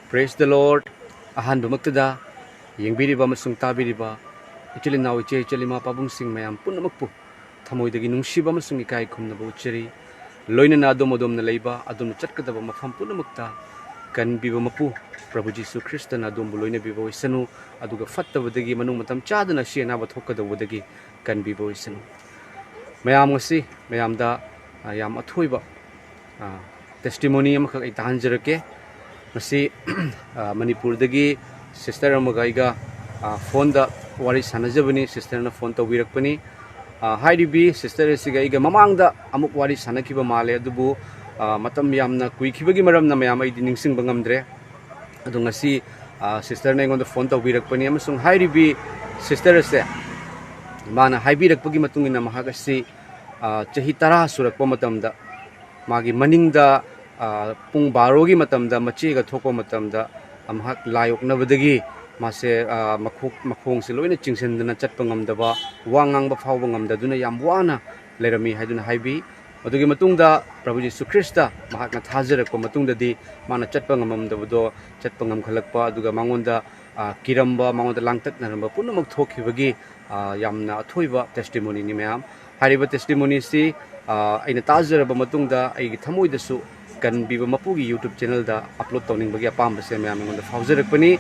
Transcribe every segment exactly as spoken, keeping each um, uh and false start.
Praise the Lord. ꯑꯍꯥꯟꯕꯃꯛꯇꯗ ꯌꯦꯡꯕꯤꯔꯤꯕ ꯑꯃꯁꯨꯡ ꯇꯥꯕꯤꯔꯤꯕ ꯏꯆꯤꯜ ꯏꯅꯥꯎ, ꯏꯆꯦ ꯏꯆꯜ, ꯏꯃꯥ ꯄꯥꯕꯨꯡꯁꯤꯡ ꯃꯌꯥꯝ ꯄꯨꯝꯅꯃꯛꯄꯨ ꯊꯃꯣꯏꯗꯒꯤ ꯅꯨꯡꯁꯤꯕ ꯑꯃꯁꯨꯡ ꯏꯀꯥꯏ ꯈꯨꯝꯅꯕ ꯎꯠꯆꯔꯤ꯫ ꯂꯣꯏꯅꯅ ꯑꯗꯣꯝ ꯑꯗꯣꯝꯅ ꯂꯩꯕ, ꯑꯗꯣꯝꯅ ꯆꯠꯀꯗꯕ ꯃꯐꯝ ꯄꯨꯝꯅꯃꯛꯇ ꯀꯟꯕꯤꯕ ꯃꯄꯨ ꯄ꯭ꯔꯚꯨ ꯖꯤꯁꯨ ꯈ꯭ꯔꯤꯁꯇꯅ ꯑꯗꯣꯝꯕꯨ ꯂꯣꯏꯅꯕꯤꯕ ꯑꯣꯏꯁꯅꯨ꯫ ꯑꯗꯨꯒ ꯐꯠꯇꯕꯗꯒꯤ ꯃꯅꯨꯡ ꯃꯇꯝ ꯆꯥꯗꯅ ꯑꯁꯤ ꯑꯅꯥꯕ ꯊꯣꯛꯀꯗꯧꯕꯗꯒꯤ ꯀꯟꯕꯤꯕ ꯑꯣꯏꯁꯅꯨ꯫ ꯃꯌꯥꯝ, ꯉꯁꯤ ꯃꯌꯥꯝꯗ, ꯑ, ꯌꯥꯝ ꯑꯊꯣꯏꯕ, ꯑ, testimony ꯑꯃꯈꯛ ꯑꯩ ꯇꯥꯍꯟꯖꯔꯛꯀꯦ꯫ ꯉꯁꯤ, ꯑ, ꯃꯅꯤꯄꯨꯔꯗꯒꯤ sister ꯑꯃꯒ ꯑꯩꯒ, ꯑ, phoneꯗ ꯋꯥꯔꯤ ꯁꯥꯟꯅꯖꯕꯅꯤ꯫ Sisterꯅ phone ꯇꯧꯕꯤꯔꯛꯄꯅꯤ꯫ ꯑ, ꯍꯥꯏꯔꯤꯕꯤ sister ꯑꯁꯤꯒ ꯑꯩꯒ ꯃꯃꯥꯡꯗ ꯑꯃꯨꯛ ꯋꯥꯔꯤ ꯁꯥꯟꯅꯈꯤꯕ ꯃꯥꯜꯂꯦ, ꯑꯗꯨꯕꯨ, ꯑ, ꯃꯇꯝ ꯌꯥꯝꯅ ꯀꯨꯏꯈꯤꯕꯒꯤ ꯃꯔꯝꯅ ꯃꯌꯥꯝ ꯑꯩꯗꯤ ꯅꯤꯡꯁꯤꯡꯕ ꯉꯝꯗ꯭ꯔꯦ꯫ ꯑꯗꯣ ꯉꯁꯤ, ꯑ, sisterꯅ ꯑꯩꯉꯣꯟꯗ phone ꯇꯧꯕꯤꯔꯛꯄꯅꯤ, ꯑꯃꯁꯨꯡ ꯍꯥꯏꯔꯤꯕꯤ sister ꯑꯁꯦ ꯃꯥꯅ ꯍꯥꯏꯕꯤꯔꯛꯄꯒꯤ ꯃꯇꯨꯡ ꯏꯟꯅ ꯃꯍꯥꯛ ꯑꯁꯤ, ꯑ, ꯆꯍꯤ ꯇꯔꯥ ꯁꯨꯔꯛꯄ ꯃꯇꯝꯗ ꯃꯥꯒꯤ ꯃꯅꯤꯡꯗ, ꯑ, ꯄꯨꯡ ꯕꯥꯔꯣꯒꯤ ꯃꯇꯝꯗ ꯃꯆꯦꯒ ꯊꯣꯛꯄ ꯃꯇꯝꯗ, ꯑ, ꯃꯍꯥꯛ ꯂꯥꯏ ꯑꯣꯛꯅꯕꯗꯒꯤ ꯃꯥꯁꯦ, ꯑ, ꯃꯈꯣꯛ-, ꯃꯈꯣꯡꯁꯦ ꯂꯣꯏꯅ ꯆꯤꯡꯁꯤꯟꯗꯅ ꯆꯠꯄ ꯉꯝꯗꯕ, ꯋꯥ ꯉꯥꯡꯕ ꯐꯥꯎꯕ ꯉꯝꯗꯗꯨꯅ ꯌꯥꯝ ꯋꯥꯅ ꯂꯩꯔꯝꯃꯤ ꯍꯥꯏꯗꯨꯅ ꯍꯥꯏꯕꯤ꯫ ꯑꯗꯨꯒꯤ ꯃꯇꯨꯡꯗ ꯄ꯭ꯔꯚꯨ ꯖꯤꯁꯨ ꯈ꯭ꯔꯤꯁꯇ ꯃꯍꯥꯛꯅ ꯊꯥꯖꯔꯛꯄ ꯃꯇꯨꯡꯗꯗꯤ ꯃꯥꯅ ꯆꯠꯄ ꯉꯝꯃꯝꯗꯕꯗꯣ ꯆꯠꯄ ꯉꯝꯈꯠꯂꯛꯄ, ꯑꯗꯨꯒ ꯃꯉꯣꯟꯗ, ꯑ, ꯀꯤꯔꯝꯕ, ꯃꯉꯣꯟꯗ ꯂꯥꯡꯇꯛꯅꯔꯝꯕ ꯄꯨꯝꯅꯃꯛ ꯊꯣꯛꯈꯤꯕꯒꯤ, ꯑ, ꯌꯥꯝꯅ ꯑꯊꯣꯏꯕ testimonyꯅꯤ ꯃꯌꯥꯝ꯫ ꯍꯥꯏꯔꯤꯕ testimonyꯁꯤ, ꯑ, ꯑꯩꯅ ꯇꯥꯖꯔꯕ ꯃꯇꯨꯡꯗ ꯑꯩꯒꯤ ꯊꯃꯣꯏꯗꯁꯨ ꯀꯟꯕꯤꯕ ꯃꯄꯨꯒꯤ YouTube channelꯗ upload ꯇꯧꯅꯤꯡꯕꯒꯤ ꯑꯄꯥꯝꯕꯁꯦ ꯃꯌꯥꯝ ꯑꯩꯉꯣꯟꯗ ꯐꯥꯎꯖꯔꯛꯄꯅꯤ꯫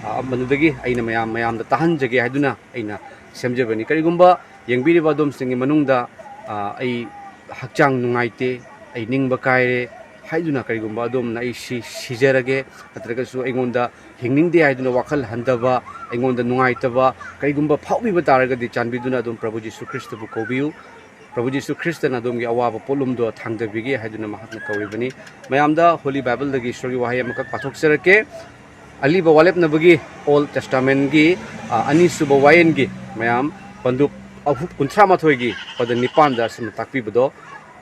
ꯑ, ꯃꯗꯨꯗꯒꯤ ꯑꯩꯅ ꯃꯌꯥꯝ, ꯃꯌꯥꯝꯗ ꯇꯥꯍꯟꯖꯒꯦ ꯍꯥꯏꯗꯨꯅ ꯑꯩꯅ ꯁꯦꯝꯖꯕꯅꯤ꯫ ꯀꯔꯤꯒꯨꯝꯕ ꯌꯦꯡꯕꯤꯔꯤꯕ ꯑꯗꯣꯝꯁꯤꯡꯒꯤ ꯃꯅꯨꯡꯗ, ꯑ, ꯑꯩ ꯍꯛꯆꯥꯡ ꯅꯨꯡꯉꯥꯏꯇꯦ, ꯑꯩ ꯅꯤꯡꯕ ꯀꯥꯏꯔꯦ ꯍꯥꯏꯗꯨꯅ ꯀꯔꯤꯒꯨꯝꯕ ꯑꯗꯣꯝꯅ ꯑꯩ ꯁꯤ-, ꯁꯤꯖꯔꯒꯦ, ꯅꯠꯇ꯭ꯔꯒꯁꯨ ꯑꯩꯉꯣꯟꯗ ꯍꯤꯡꯅꯤꯡꯗꯦ ꯍꯥꯏꯗꯨꯅ ꯋꯥꯈꯜ ꯍꯟꯊꯕ, ꯑꯩꯉꯣꯟꯗ ꯅꯨꯡꯉꯥꯏꯇꯕ ꯀꯔꯤꯒꯨꯝꯕ ꯐꯥꯎꯕꯤꯕ ꯇꯥꯔꯒꯗꯤ, ꯆꯥꯟꯕꯤꯗꯨꯅ ꯑꯗꯨꯝ ꯄ꯭ꯔꯚꯨ ꯖꯤꯁꯨ ꯈ꯭ꯔꯤꯁꯇꯕꯨ ꯀꯧꯕꯤꯌꯨ꯫ ꯄ꯭ꯔꯚꯨ ꯖꯤꯁꯨ ꯈ꯭ꯔꯤꯁꯇꯅ ꯑꯗꯣꯝꯒꯤ ꯑꯋꯥꯕ ꯄꯣꯠꯂꯨꯝꯗꯣ ꯊꯥꯡꯗꯕꯤꯒꯦ ꯍꯥꯏꯗꯨꯅ ꯃꯍꯥꯛꯅ ꯀꯧꯔꯤꯕꯅꯤ꯫ ꯃꯌꯥꯝꯗ Holy Bibleꯗꯒꯤ ꯏꯁꯣꯔꯒꯤ ꯋꯥꯍꯩ ꯑꯃꯈꯛ ꯄꯥꯊꯣꯛꯆꯔꯛꯀꯦ꯫ ꯑꯂꯤꯕ ꯋꯥꯂꯦꯞꯅꯕꯒꯤ Old Testamentꯒꯤ, ꯑ, ꯑꯅꯤꯁꯨꯕ ꯋꯥꯌꯦꯟꯒꯤ ꯃꯌꯥꯝ ꯄꯟꯗꯨꯞ ꯑꯍꯨꯝ, ꯀꯨꯟꯊ꯭ꯔꯥ ꯃꯥꯊꯣꯏꯒꯤ ꯄꯗ ꯅꯤꯄꯥꯟꯗ ꯑꯁꯨꯝꯅ ꯇꯥꯛꯄꯤꯕꯗꯣ,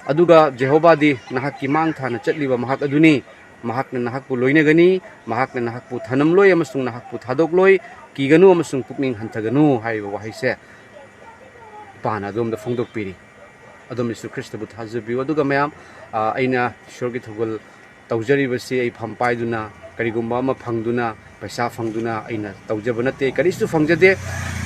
"ꯑꯗꯨꯒ ꯖꯦꯍꯣꯚꯥꯗꯤ ꯅꯍꯥꯛꯀꯤ ꯃꯥꯡ ꯊꯥꯅ ꯆꯠꯂꯤꯕ ꯃꯍꯥꯛ ꯑꯗꯨꯅꯤ, ꯃꯍꯥꯛꯅ ꯅꯍꯥꯛꯄꯨ ꯂꯣꯏꯅꯒꯅꯤ, ꯃꯍꯥꯛꯅ ꯅꯍꯥꯛꯄꯨ ꯊꯅꯝꯂꯣꯏ ꯑꯃꯁꯨꯡ ꯅꯍꯥꯛꯄꯨ ꯊꯥꯗꯣꯛꯂꯣꯏ, ꯀꯤꯒꯅꯨ ꯑꯃꯁꯨꯡ ꯄꯨꯛꯅꯤꯡ ꯍꯟꯊꯒꯅꯨ" ꯍꯥꯏꯔꯤꯕ ꯋꯥꯍꯩꯁꯦ ꯏꯄꯥꯅ ꯑꯗꯣꯝꯗ ꯐꯣꯡꯗꯣꯛꯄꯤꯔꯤ꯫ ꯑꯗꯣꯝ ꯖꯤꯁꯨ ꯈ꯭ꯔꯤꯁꯇꯕꯨ ꯊꯥꯖꯕꯤꯌꯨ꯫ ꯑꯗꯨꯒ ꯃꯌꯥꯝ, ꯑ, ꯑꯩꯅ ꯏꯁꯣꯔꯒꯤ ꯊꯧꯒꯜ ꯇꯧꯖꯔꯤꯕꯁꯤ ꯑꯩ ꯐꯝ ꯄꯥꯏꯗꯨꯅ ꯀꯔꯤꯒꯨꯝꯕ ꯑꯃ ꯐꯪꯗꯨꯅ, ꯄꯩꯁꯥ ꯐꯪꯗꯨꯅ ꯑꯩꯅ ꯇꯧꯖꯕ ꯅꯠꯇꯦ, ꯀꯔꯤꯁꯨ ꯐꯪꯖꯗꯦ꯫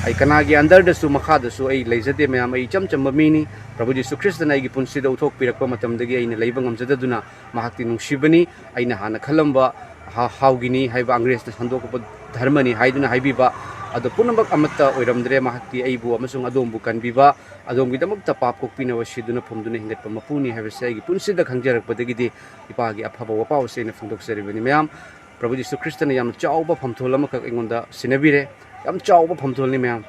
ꯑꯩ ꯀꯅꯥꯒꯤ underꯗꯁꯨ, ꯃꯈꯥꯗꯁꯨ ꯑꯩ ꯂꯩꯖꯗꯦ ꯃꯌꯥꯝ꯫ ꯑꯩ ꯏꯆꯝ ꯆꯝꯕ ꯃꯤꯅꯤ꯫ ꯄ꯭ꯔꯚꯨ ꯖꯤꯁꯨ ꯈ꯭ꯔꯤꯁꯇꯅ ꯑꯩꯒꯤ ꯄꯨꯟꯁꯤꯗ ꯎꯠꯊꯣꯛꯄꯤꯔꯛꯄ ꯃꯇꯝꯗꯒꯤ ꯑꯩꯅ ꯂꯩꯕ ꯉꯝꯖꯗꯗꯨꯅ ꯃꯍꯥꯛꯇꯤ ꯅꯨꯡꯁꯤꯕꯅꯤ꯫ ꯑꯩꯅ ꯍꯥꯟꯅ ꯈꯜꯂꯝꯕ ꯍꯥ-, ꯍꯥꯎꯒꯤꯅꯤ ꯍꯥꯏꯕ, ꯑꯪꯒ꯭ꯔꯦꯖꯅ ꯁꯟꯗꯣꯛꯄ ꯙꯔꯃꯅꯤ ꯍꯥꯏꯗꯨꯅ ꯍꯥꯏꯕꯤꯕ, ꯑꯗꯣ ꯄꯨꯝꯅꯃꯛ ꯑꯃꯠꯇ ꯑꯣꯏꯔꯝꯗ꯭ꯔꯦ꯫ ꯃꯍꯥꯛꯇꯤ ꯑꯩꯕꯨ ꯑꯃꯁꯨꯡ ꯑꯗꯣꯝꯕꯨ ꯀꯟꯕꯤꯕ, ꯑꯗꯣꯝꯒꯤꯗꯃꯛꯇ ꯄꯥꯞ ꯀꯣꯛꯄꯤꯅꯕ ꯁꯤꯗꯨꯅ ꯐꯨꯝꯗꯨꯅ ꯍꯤꯡꯒꯠꯄ ꯃꯄꯨꯅꯤ ꯍꯥꯏꯕꯁꯦ ꯑꯩꯒꯤ ꯄꯨꯟꯁꯤꯗ ꯈꯪꯖꯔꯛꯄꯗꯒꯤꯗꯤ ꯏꯄꯥꯒꯤ ꯑꯐꯕ ꯋꯥꯄꯥꯎ ꯑꯁꯤ ꯑꯩꯅ ꯐꯣꯡꯗꯣꯛꯆꯔꯤꯕꯅꯤ ꯃꯌꯥꯝ꯫ ꯄ꯭ꯔꯚꯨ ꯖꯤꯁꯨ ꯈ꯭ꯔꯤꯁꯇꯅ ꯌꯥꯝꯅ ꯆꯥꯎꯕ ꯐꯝꯊꯣꯜ ꯑꯃꯈꯛ ꯑꯩꯉꯣꯟꯗ ꯁꯤꯟꯅꯕꯤꯔꯦ꯫ ꯌꯥꯝ ꯆꯥꯎꯕ ꯐꯝꯊꯣꯜꯅꯤ ꯃꯌꯥꯝ꯫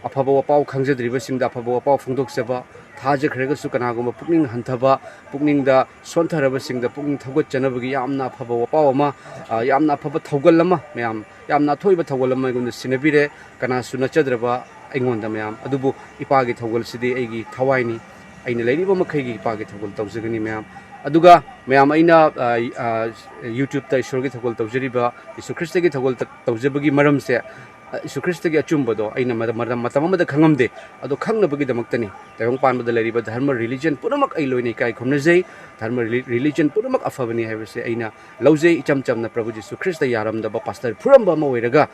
ꯑꯐꯕ ꯋꯥꯄꯥꯎ ꯈꯪꯖꯗ꯭ꯔꯤꯕꯁꯤꯡꯗ ꯑꯐꯕ ꯋꯥꯄꯥꯎ ꯐꯣꯡꯗꯣꯛꯆꯕ, ꯊꯥꯖꯈ꯭ꯔꯒꯁꯨ ꯀꯅꯥꯒꯨꯝꯕ ꯄꯨꯛꯅꯤꯡ ꯍꯟꯊꯕ, ꯄꯨꯛꯅꯤꯡꯗ ꯁꯣꯟꯊꯔꯕꯁꯤꯡꯗ ꯄꯨꯛꯅꯤꯡ ꯊꯧꯒꯠꯆꯅꯕꯒꯤ ꯌꯥꯝꯅ ꯑꯐꯕ ꯋꯥꯄꯥꯎ ꯑꯃ, ꯑ, ꯌꯥꯝꯅ ꯑꯐꯕ ꯊꯧꯒꯜ ꯑꯃ ꯃꯌꯥꯝ, ꯌꯥꯝꯅ ꯑꯊꯣꯏꯕ ꯊꯧꯒꯜ ꯑꯃ ꯑꯩꯉꯣꯟꯗ ꯁꯤꯟꯅꯕꯤꯔꯦ꯫ ꯀꯅꯥꯁꯨ ꯅꯠꯆꯗ꯭ꯔꯕ ꯑꯩꯉꯣꯟꯗ ꯃꯌꯥꯝ꯫ ꯑꯗꯨꯕꯨ ꯏꯄꯥꯒꯤ ꯊꯧꯒꯜꯁꯤꯗꯤ ꯑꯩꯒꯤ ꯊꯋꯥꯏꯅꯤ꯫ ꯑꯩꯅ ꯂꯩꯔꯤꯕ ꯃꯈꯩꯒꯤ ꯏꯄꯥꯒꯤ ꯊꯧꯒꯜ ꯇꯧꯖꯒꯅꯤ ꯃꯌꯥꯝ꯫ ꯑꯗꯨꯒ ꯃꯌꯥꯝ ꯑꯩꯅ, ꯑ, ꯑ, YouTubeꯇ ꯏꯁꯣꯔꯒꯤ ꯊꯧꯒꯜ ꯇꯧꯖꯔꯤꯕ, ꯌꯤꯁꯨ ꯈ꯭ꯔꯤꯁꯇꯒꯤ ꯊꯧꯒꯜ ꯇ-, ꯇꯧꯖꯕꯒꯤ ꯃꯔꯝꯁꯦ, ꯑ, ꯌꯤꯁꯨ ꯈ꯭ꯔꯤꯁꯇꯒꯤ ꯑꯆꯨꯝꯕꯗꯣ ꯑꯩꯅ ꯃꯔꯝ, ꯃꯔꯝ, ꯃꯇꯝ ꯑꯃꯗ ꯈꯪꯉꯝꯗꯦ꯫ ꯑꯗꯣ ꯈꯪꯅꯕꯒꯤꯗꯃꯛꯇꯅꯤ꯫ ꯇꯥꯏꯕꯪ ꯄꯥꯟꯕꯗ ꯂꯩꯔꯤꯕ ꯙꯔꯃ religion ꯄꯨꯝꯅꯃꯛ ꯑꯩ ꯂꯣꯏꯅ ꯏꯀꯥꯏ ꯈꯨꯝꯅꯖꯩ꯫ ꯙꯔꯃ reli-, religion ꯄꯨꯝꯅꯃꯛ ꯑꯐꯕꯅꯤ ꯍꯥꯏꯕꯁꯦ ꯑꯩꯅ ꯂꯧꯖꯩ꯫ ꯏꯆꯝ ꯆꯝꯅ ꯄ꯭ꯔꯚꯨ ꯖꯤꯁꯨ ꯈ꯭ꯔꯤꯁꯇ ꯌꯥꯔꯝꯗꯕ ꯄꯥꯁꯇꯔ ꯐꯨꯔꯝꯕ ꯑꯃ ꯑꯣꯏꯔꯒ,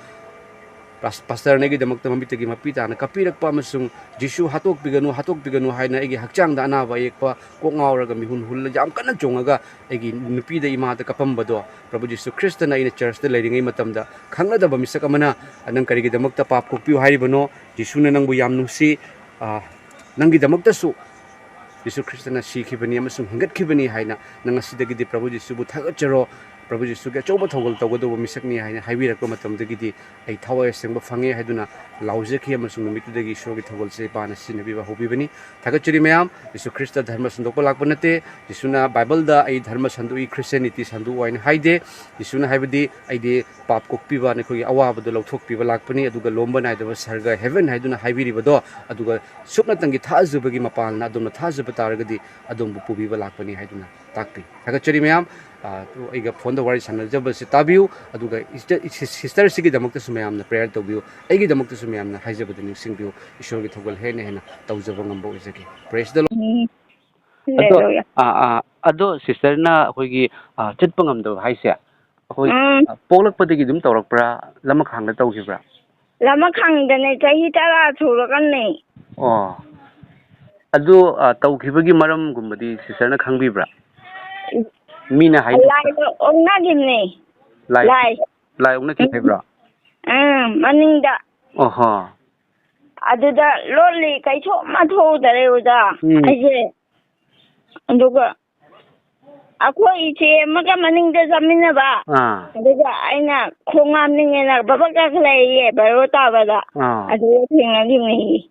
ꯄꯥꯁ-, ꯄꯥꯁꯇꯔꯅ ꯑꯩꯒꯤꯗꯃꯛꯇ ꯃꯃꯤꯠꯇꯒꯤ ꯃꯄꯤ ꯇꯥꯅ ꯀꯞꯄꯤꯔꯛꯄ ꯑꯃꯁꯨꯡ "ꯖꯤꯁꯨ ꯍꯥꯠꯇꯣꯛꯄꯤꯒꯅꯨ, ꯍꯥꯠꯇꯣꯛꯄꯤꯒꯅꯨ" ꯍꯥꯏꯅ ꯑꯩꯒꯤ ꯍꯛꯆꯥꯡꯗ ꯑꯅꯥꯕ ꯑꯌꯦꯛꯄ, ꯀꯣꯛ ꯉꯥꯎꯔꯒ ꯃꯤꯍꯨꯟ ꯍꯨꯜꯂ ꯌꯥꯝ ꯀꯟꯅ ꯆꯣꯡꯉꯒ ꯑꯩꯒꯤ ꯅꯨꯄꯤꯗ, ꯏꯃꯥꯗ ꯀꯞꯄꯝꯕꯗꯣ, ꯄ꯭ꯔꯚꯨ ꯖꯤꯁꯨ ꯈ꯭ꯔꯤꯁꯇꯅ ꯑꯩꯅ ꯆꯔꯆꯇ ꯂꯩꯔꯤꯉꯩ ꯃꯇꯝꯗ ꯈꯪꯅꯗꯕ ꯃꯤꯁꯛ ꯑꯃꯅ, "ꯅꯪ ꯀꯔꯤꯒꯤꯗꯃꯛꯇ ꯄꯥꯞ ꯀꯣꯛꯄꯤꯌꯨ ꯍꯥꯏꯔꯤꯕꯅꯣ? ꯖꯤꯁꯨꯅ ꯅꯪꯕꯨ ꯌꯥꯝ ꯅꯨꯡꯁꯤ, ꯑ, ꯅꯪꯒꯤꯗꯃꯛꯇꯁꯨ ꯖꯤꯁꯨ ꯈ꯭ꯔꯤꯁꯇꯅ ꯁꯤꯈꯤꯕꯅꯤ ꯑꯃꯁꯨꯡ ꯍꯤꯡꯒꯠꯈꯤꯕꯅꯤ ꯍꯥꯏꯅ ꯅꯪ ꯉꯁꯤꯗꯒꯤꯗꯤ ꯄ꯭ꯔꯚꯨ ꯖꯤꯁꯨꯕꯨ ꯊꯥꯒꯠꯆꯔꯣ, ꯄ꯭ꯔꯚꯨ ꯖꯤꯁꯨꯒꯤ ꯑꯆꯧꯕ ꯊꯧꯒꯜ ꯇꯧꯒꯗꯧꯕ ꯃꯤꯁꯛꯅꯤ" ꯍꯥꯏꯅ ꯍꯥꯏꯕꯤꯔꯛꯄ ꯃꯇꯝꯗꯒꯤꯗꯤ ꯑꯩ ꯊꯋꯥꯏ ꯑꯁꯦꯡꯕ ꯐꯪꯉꯦ ꯍꯥꯏꯗꯨꯅ ꯂꯥꯎꯖꯈꯤ ꯑꯃꯁꯨꯡ ꯅꯨꯃꯤꯠꯇꯨꯗꯒꯤ ꯏꯁꯣꯔꯒꯤ ꯊꯧꯒꯜꯁꯦ ꯏꯄꯥꯅ ꯁꯤꯖꯤꯟꯅꯕꯤꯕ ꯍꯧꯕꯤꯕꯅꯤ꯫ ꯊꯥꯒꯠꯆꯔꯤ ꯃꯌꯥꯝ꯫ ꯖꯤꯁꯨ ꯈ꯭ꯔꯤꯁꯇ ꯙꯔꯃ ꯁꯟꯗꯣꯛꯄ ꯂꯥꯛꯄ ꯅꯠꯇꯦ꯫ ꯖꯤꯁꯨꯅ ꯕꯥꯏꯕꯜꯗ "ꯑꯩ ꯙꯔꯃ ꯁꯟꯗꯣꯛꯏ, Christianity ꯁꯟꯗꯣꯛꯎ" ꯍꯥꯏꯅ ꯍꯥꯏꯗꯦ꯫ ꯖꯤꯁꯨꯅ ꯍꯥꯏꯕꯗꯤ, "ꯑꯩꯗꯤ ꯄꯥꯞ ꯀꯣꯛꯄꯤꯕ, ꯅꯈꯣꯏꯒꯤ ꯑꯋꯥꯕꯗꯣ ꯂꯧꯊꯣꯛꯄꯤꯕ ꯂꯥꯛꯄꯅꯤ, ꯑꯗꯨꯒ ꯂꯣꯝꯕ ꯅꯥꯏꯗꯕ ꯁꯔꯒ, heaven ꯍꯥꯏꯗꯨꯅ ꯍꯥꯏꯕꯤꯔꯤꯕꯗꯣ, ꯑꯗꯨꯒ ꯁꯨꯞꯅꯇꯪꯒꯤ ꯊꯥꯖꯕꯒꯤ ꯃꯄꯥꯜꯅ ꯑꯗꯣꯝꯅ ꯊꯥꯖꯕ ꯇꯥꯔꯒꯗꯤ ꯑꯗꯣꯝꯕꯨ ꯄꯨꯕꯤꯕ ꯂꯥꯛꯄꯅꯤ" ꯍꯥꯏꯗꯨꯅ ꯇꯥꯛꯄꯤ꯫ ꯊꯥꯒꯠꯆꯔꯤ ꯃꯌꯥꯝ꯫ ꯑ, ꯑꯩꯒ ꯐꯣꯟꯗ ꯋꯥꯔꯤ ꯁꯥꯟꯅꯖꯕꯁꯦ ꯇꯥꯕꯤꯌꯨ, ꯑꯗꯨꯒ ꯏꯁꯇ-, ꯁꯤ-, ꯁꯤꯁꯇꯔꯁꯤꯒꯤꯗꯃꯛꯇꯁꯨ ꯃꯌꯥꯝꯅ prayer ꯇꯧꯕꯤꯌꯨ, ꯑꯩꯒꯤꯗꯃꯛꯇꯁꯨ ꯃꯌꯥꯝꯅ ꯍꯥꯏꯖꯕꯗ ꯅꯤꯡꯁꯤꯡꯕꯤꯌꯨ꯫ ꯏꯁꯣꯔꯒꯤ ꯊꯧꯒꯜ ꯍꯦꯟꯅ ꯍꯦꯟꯅ ꯇꯧꯖꯕ ꯉꯝꯕ ꯑꯣꯏꯖꯒꯦ꯫ Praise the Lord꯫ ꯎꯝ꯫ ꯑꯗꯣ, Hallelujah꯫ ꯑꯥ, ꯑꯥ, ꯑꯗꯣ ꯁꯤꯁꯇꯔꯅ ꯑꯩꯈꯣꯏꯒꯤ, ꯑꯥ, ꯆꯠꯄ ꯉꯝꯗꯕ ꯍꯥꯏꯁꯦ, ꯑꯩꯈꯣꯏ, ꯎꯝ꯫ ꯑ, ꯄꯣꯛꯂꯛꯄꯗꯒꯤ ꯑꯗꯨꯝ ꯇꯧꯔꯛꯄ꯭ꯔꯥ? ꯂꯃꯈꯥꯡꯗ ꯇꯧꯈꯤꯕ꯭ꯔꯥ? ꯂꯃꯈꯥꯡꯗꯅꯦ, ꯆꯍꯤ ꯇꯔꯥ ꯁꯨꯔꯀꯥꯟꯅꯦ꯫ ꯑꯣ꯫ ꯑꯗꯨ, ꯑ, ꯇꯧꯈꯤꯕꯒꯤ ꯃꯔꯝꯒꯨꯝꯕꯗꯤ ꯁꯤꯁꯇꯔꯅ ꯈꯪꯕꯤꯕ꯭ꯔꯥ? ꯃꯤꯅ ꯍꯥꯏꯅꯕꯗ꯫ ꯂꯥꯏꯗ ꯑꯣꯛꯅꯈꯤꯕꯅꯦ꯫ ꯂꯥꯏ, ꯂꯥꯏ꯫ ꯂꯥꯏ ꯑꯣꯛꯅꯈꯤ ꯎꯝ꯫ ꯍꯥꯏꯕ꯭ꯔꯣ? ꯎꯝ, ꯃꯅꯤꯡꯗ꯫ ꯑꯣꯍꯣ꯫ ꯑꯗꯨꯗ ꯂꯣꯜꯂꯤ, ꯀꯩꯁꯨ ꯑꯃ ꯊꯣꯛꯎꯗꯔꯦ, ꯑꯣꯖꯥ꯫ ꯎꯝ꯫ ꯑꯩꯁꯦ꯫ ꯑꯗꯨꯒ ꯑꯩꯈꯣꯏ ꯏꯆꯦ ꯑꯃꯒ ꯃꯅꯤꯡꯗ ꯆꯠꯃꯤꯟꯅꯕ꯫ ꯑꯥ꯫ ꯑꯗꯨꯒ ꯑꯩꯅ ꯈꯣꯡ ꯍꯥꯝꯅꯤꯡꯉꯦꯅ ꯕꯕꯛ ꯀꯥꯈꯠꯂꯛꯑꯦꯌꯦ, ꯕꯥꯔꯣ ꯇꯥꯕꯗ꯫ ꯑꯥ꯫ ꯑꯗꯨꯗ ꯊꯦꯡꯅꯈꯤꯕꯅꯦꯌꯦ꯫